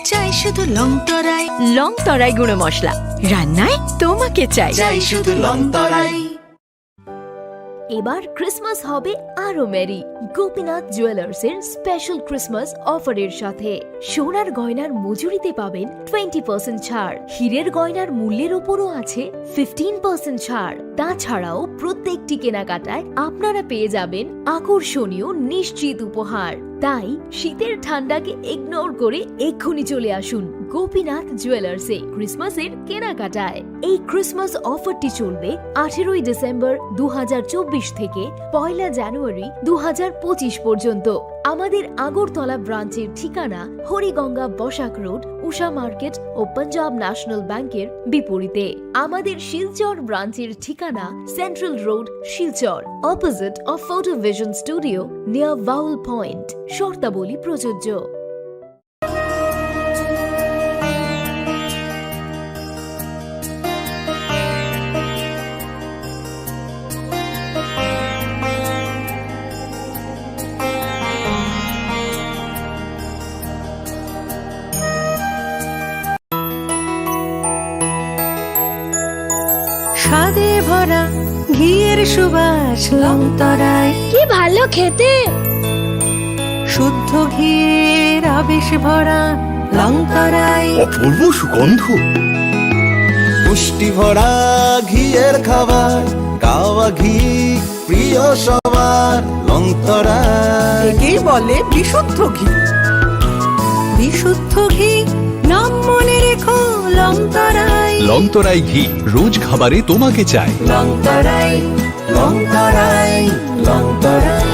চাই শুধু লং তরাই। লং তরাই গুঁড়ো মশলা, রান্নায় তোমাকে চাই। চাই শুধু লং তরাই। এবার ক্রিসমাস হবে আরো মেরি। গোপীনাথ জুয়েলার্স এর স্পেশাল ক্রিসমাস অফারের সাথে সোনার গয়নার মজুরিতে পাবেন টোয়েন্টি পার্সেন্ট ছাড়, হীরের গয়নার মূল্যের ওপরও আছে ফিফটিন পার্সেন্ট ছাড়। তাছাড়াও প্রত্যেকটি কেনাকাটায় আপনারা পেয়ে যাবেন আকর্ষণীয় নিশ্চিত উপহার। তাই শীতের ঠান্ডাকে ইগনোর করে এক্ষুনি চলে আসুন গোপীনাথ জুয়েলার্সে ক্রিসমাসের কেনাকাটায়। এই ক্রিসমাস অফারটি চলবে আঠেরোই ডিসেম্বর দু হাজার চব্বিশ থেকে পয়লা জানুয়ারি দু হাজার পঁচিশ পর্যন্ত। আমাদের আগরতলা ব্রাঞ্চের ঠিকানা হরিগঙ্গা বসাক রোড, উষা মার্কেট ও পাঞ্জাব ন্যাশনাল ব্যাংকের বিপরীতে। আমাদের শিলচর ব্রাঞ্চের ঠিকানা central road, Silchar, opposite of photo vision studio, near Bhaul point. শর্তাবলী প্রযোজ্য। স্বাদে ভরা ঘিয়ের সুবাস লং তরাই। কি ভালো খেতে! শুদ্ধ ঘিয়ের আবেশ ভরা লং তরাই। অপূর্ব সুগন্ধ। পুষ্টি ভরা ঘিয়ের খাবার, কাওয়া ঘি প্রিয় সবার লং তরাই। একেই বলে বিশুদ্ধ ঘি। বিশুদ্ধ ঘি, নাম মনে রেখো লং তরাই। লং তরাই ঘি, রোজ খাবারে তোমাকে চাই। লং তরাই, লং তরাই, লং তরাই।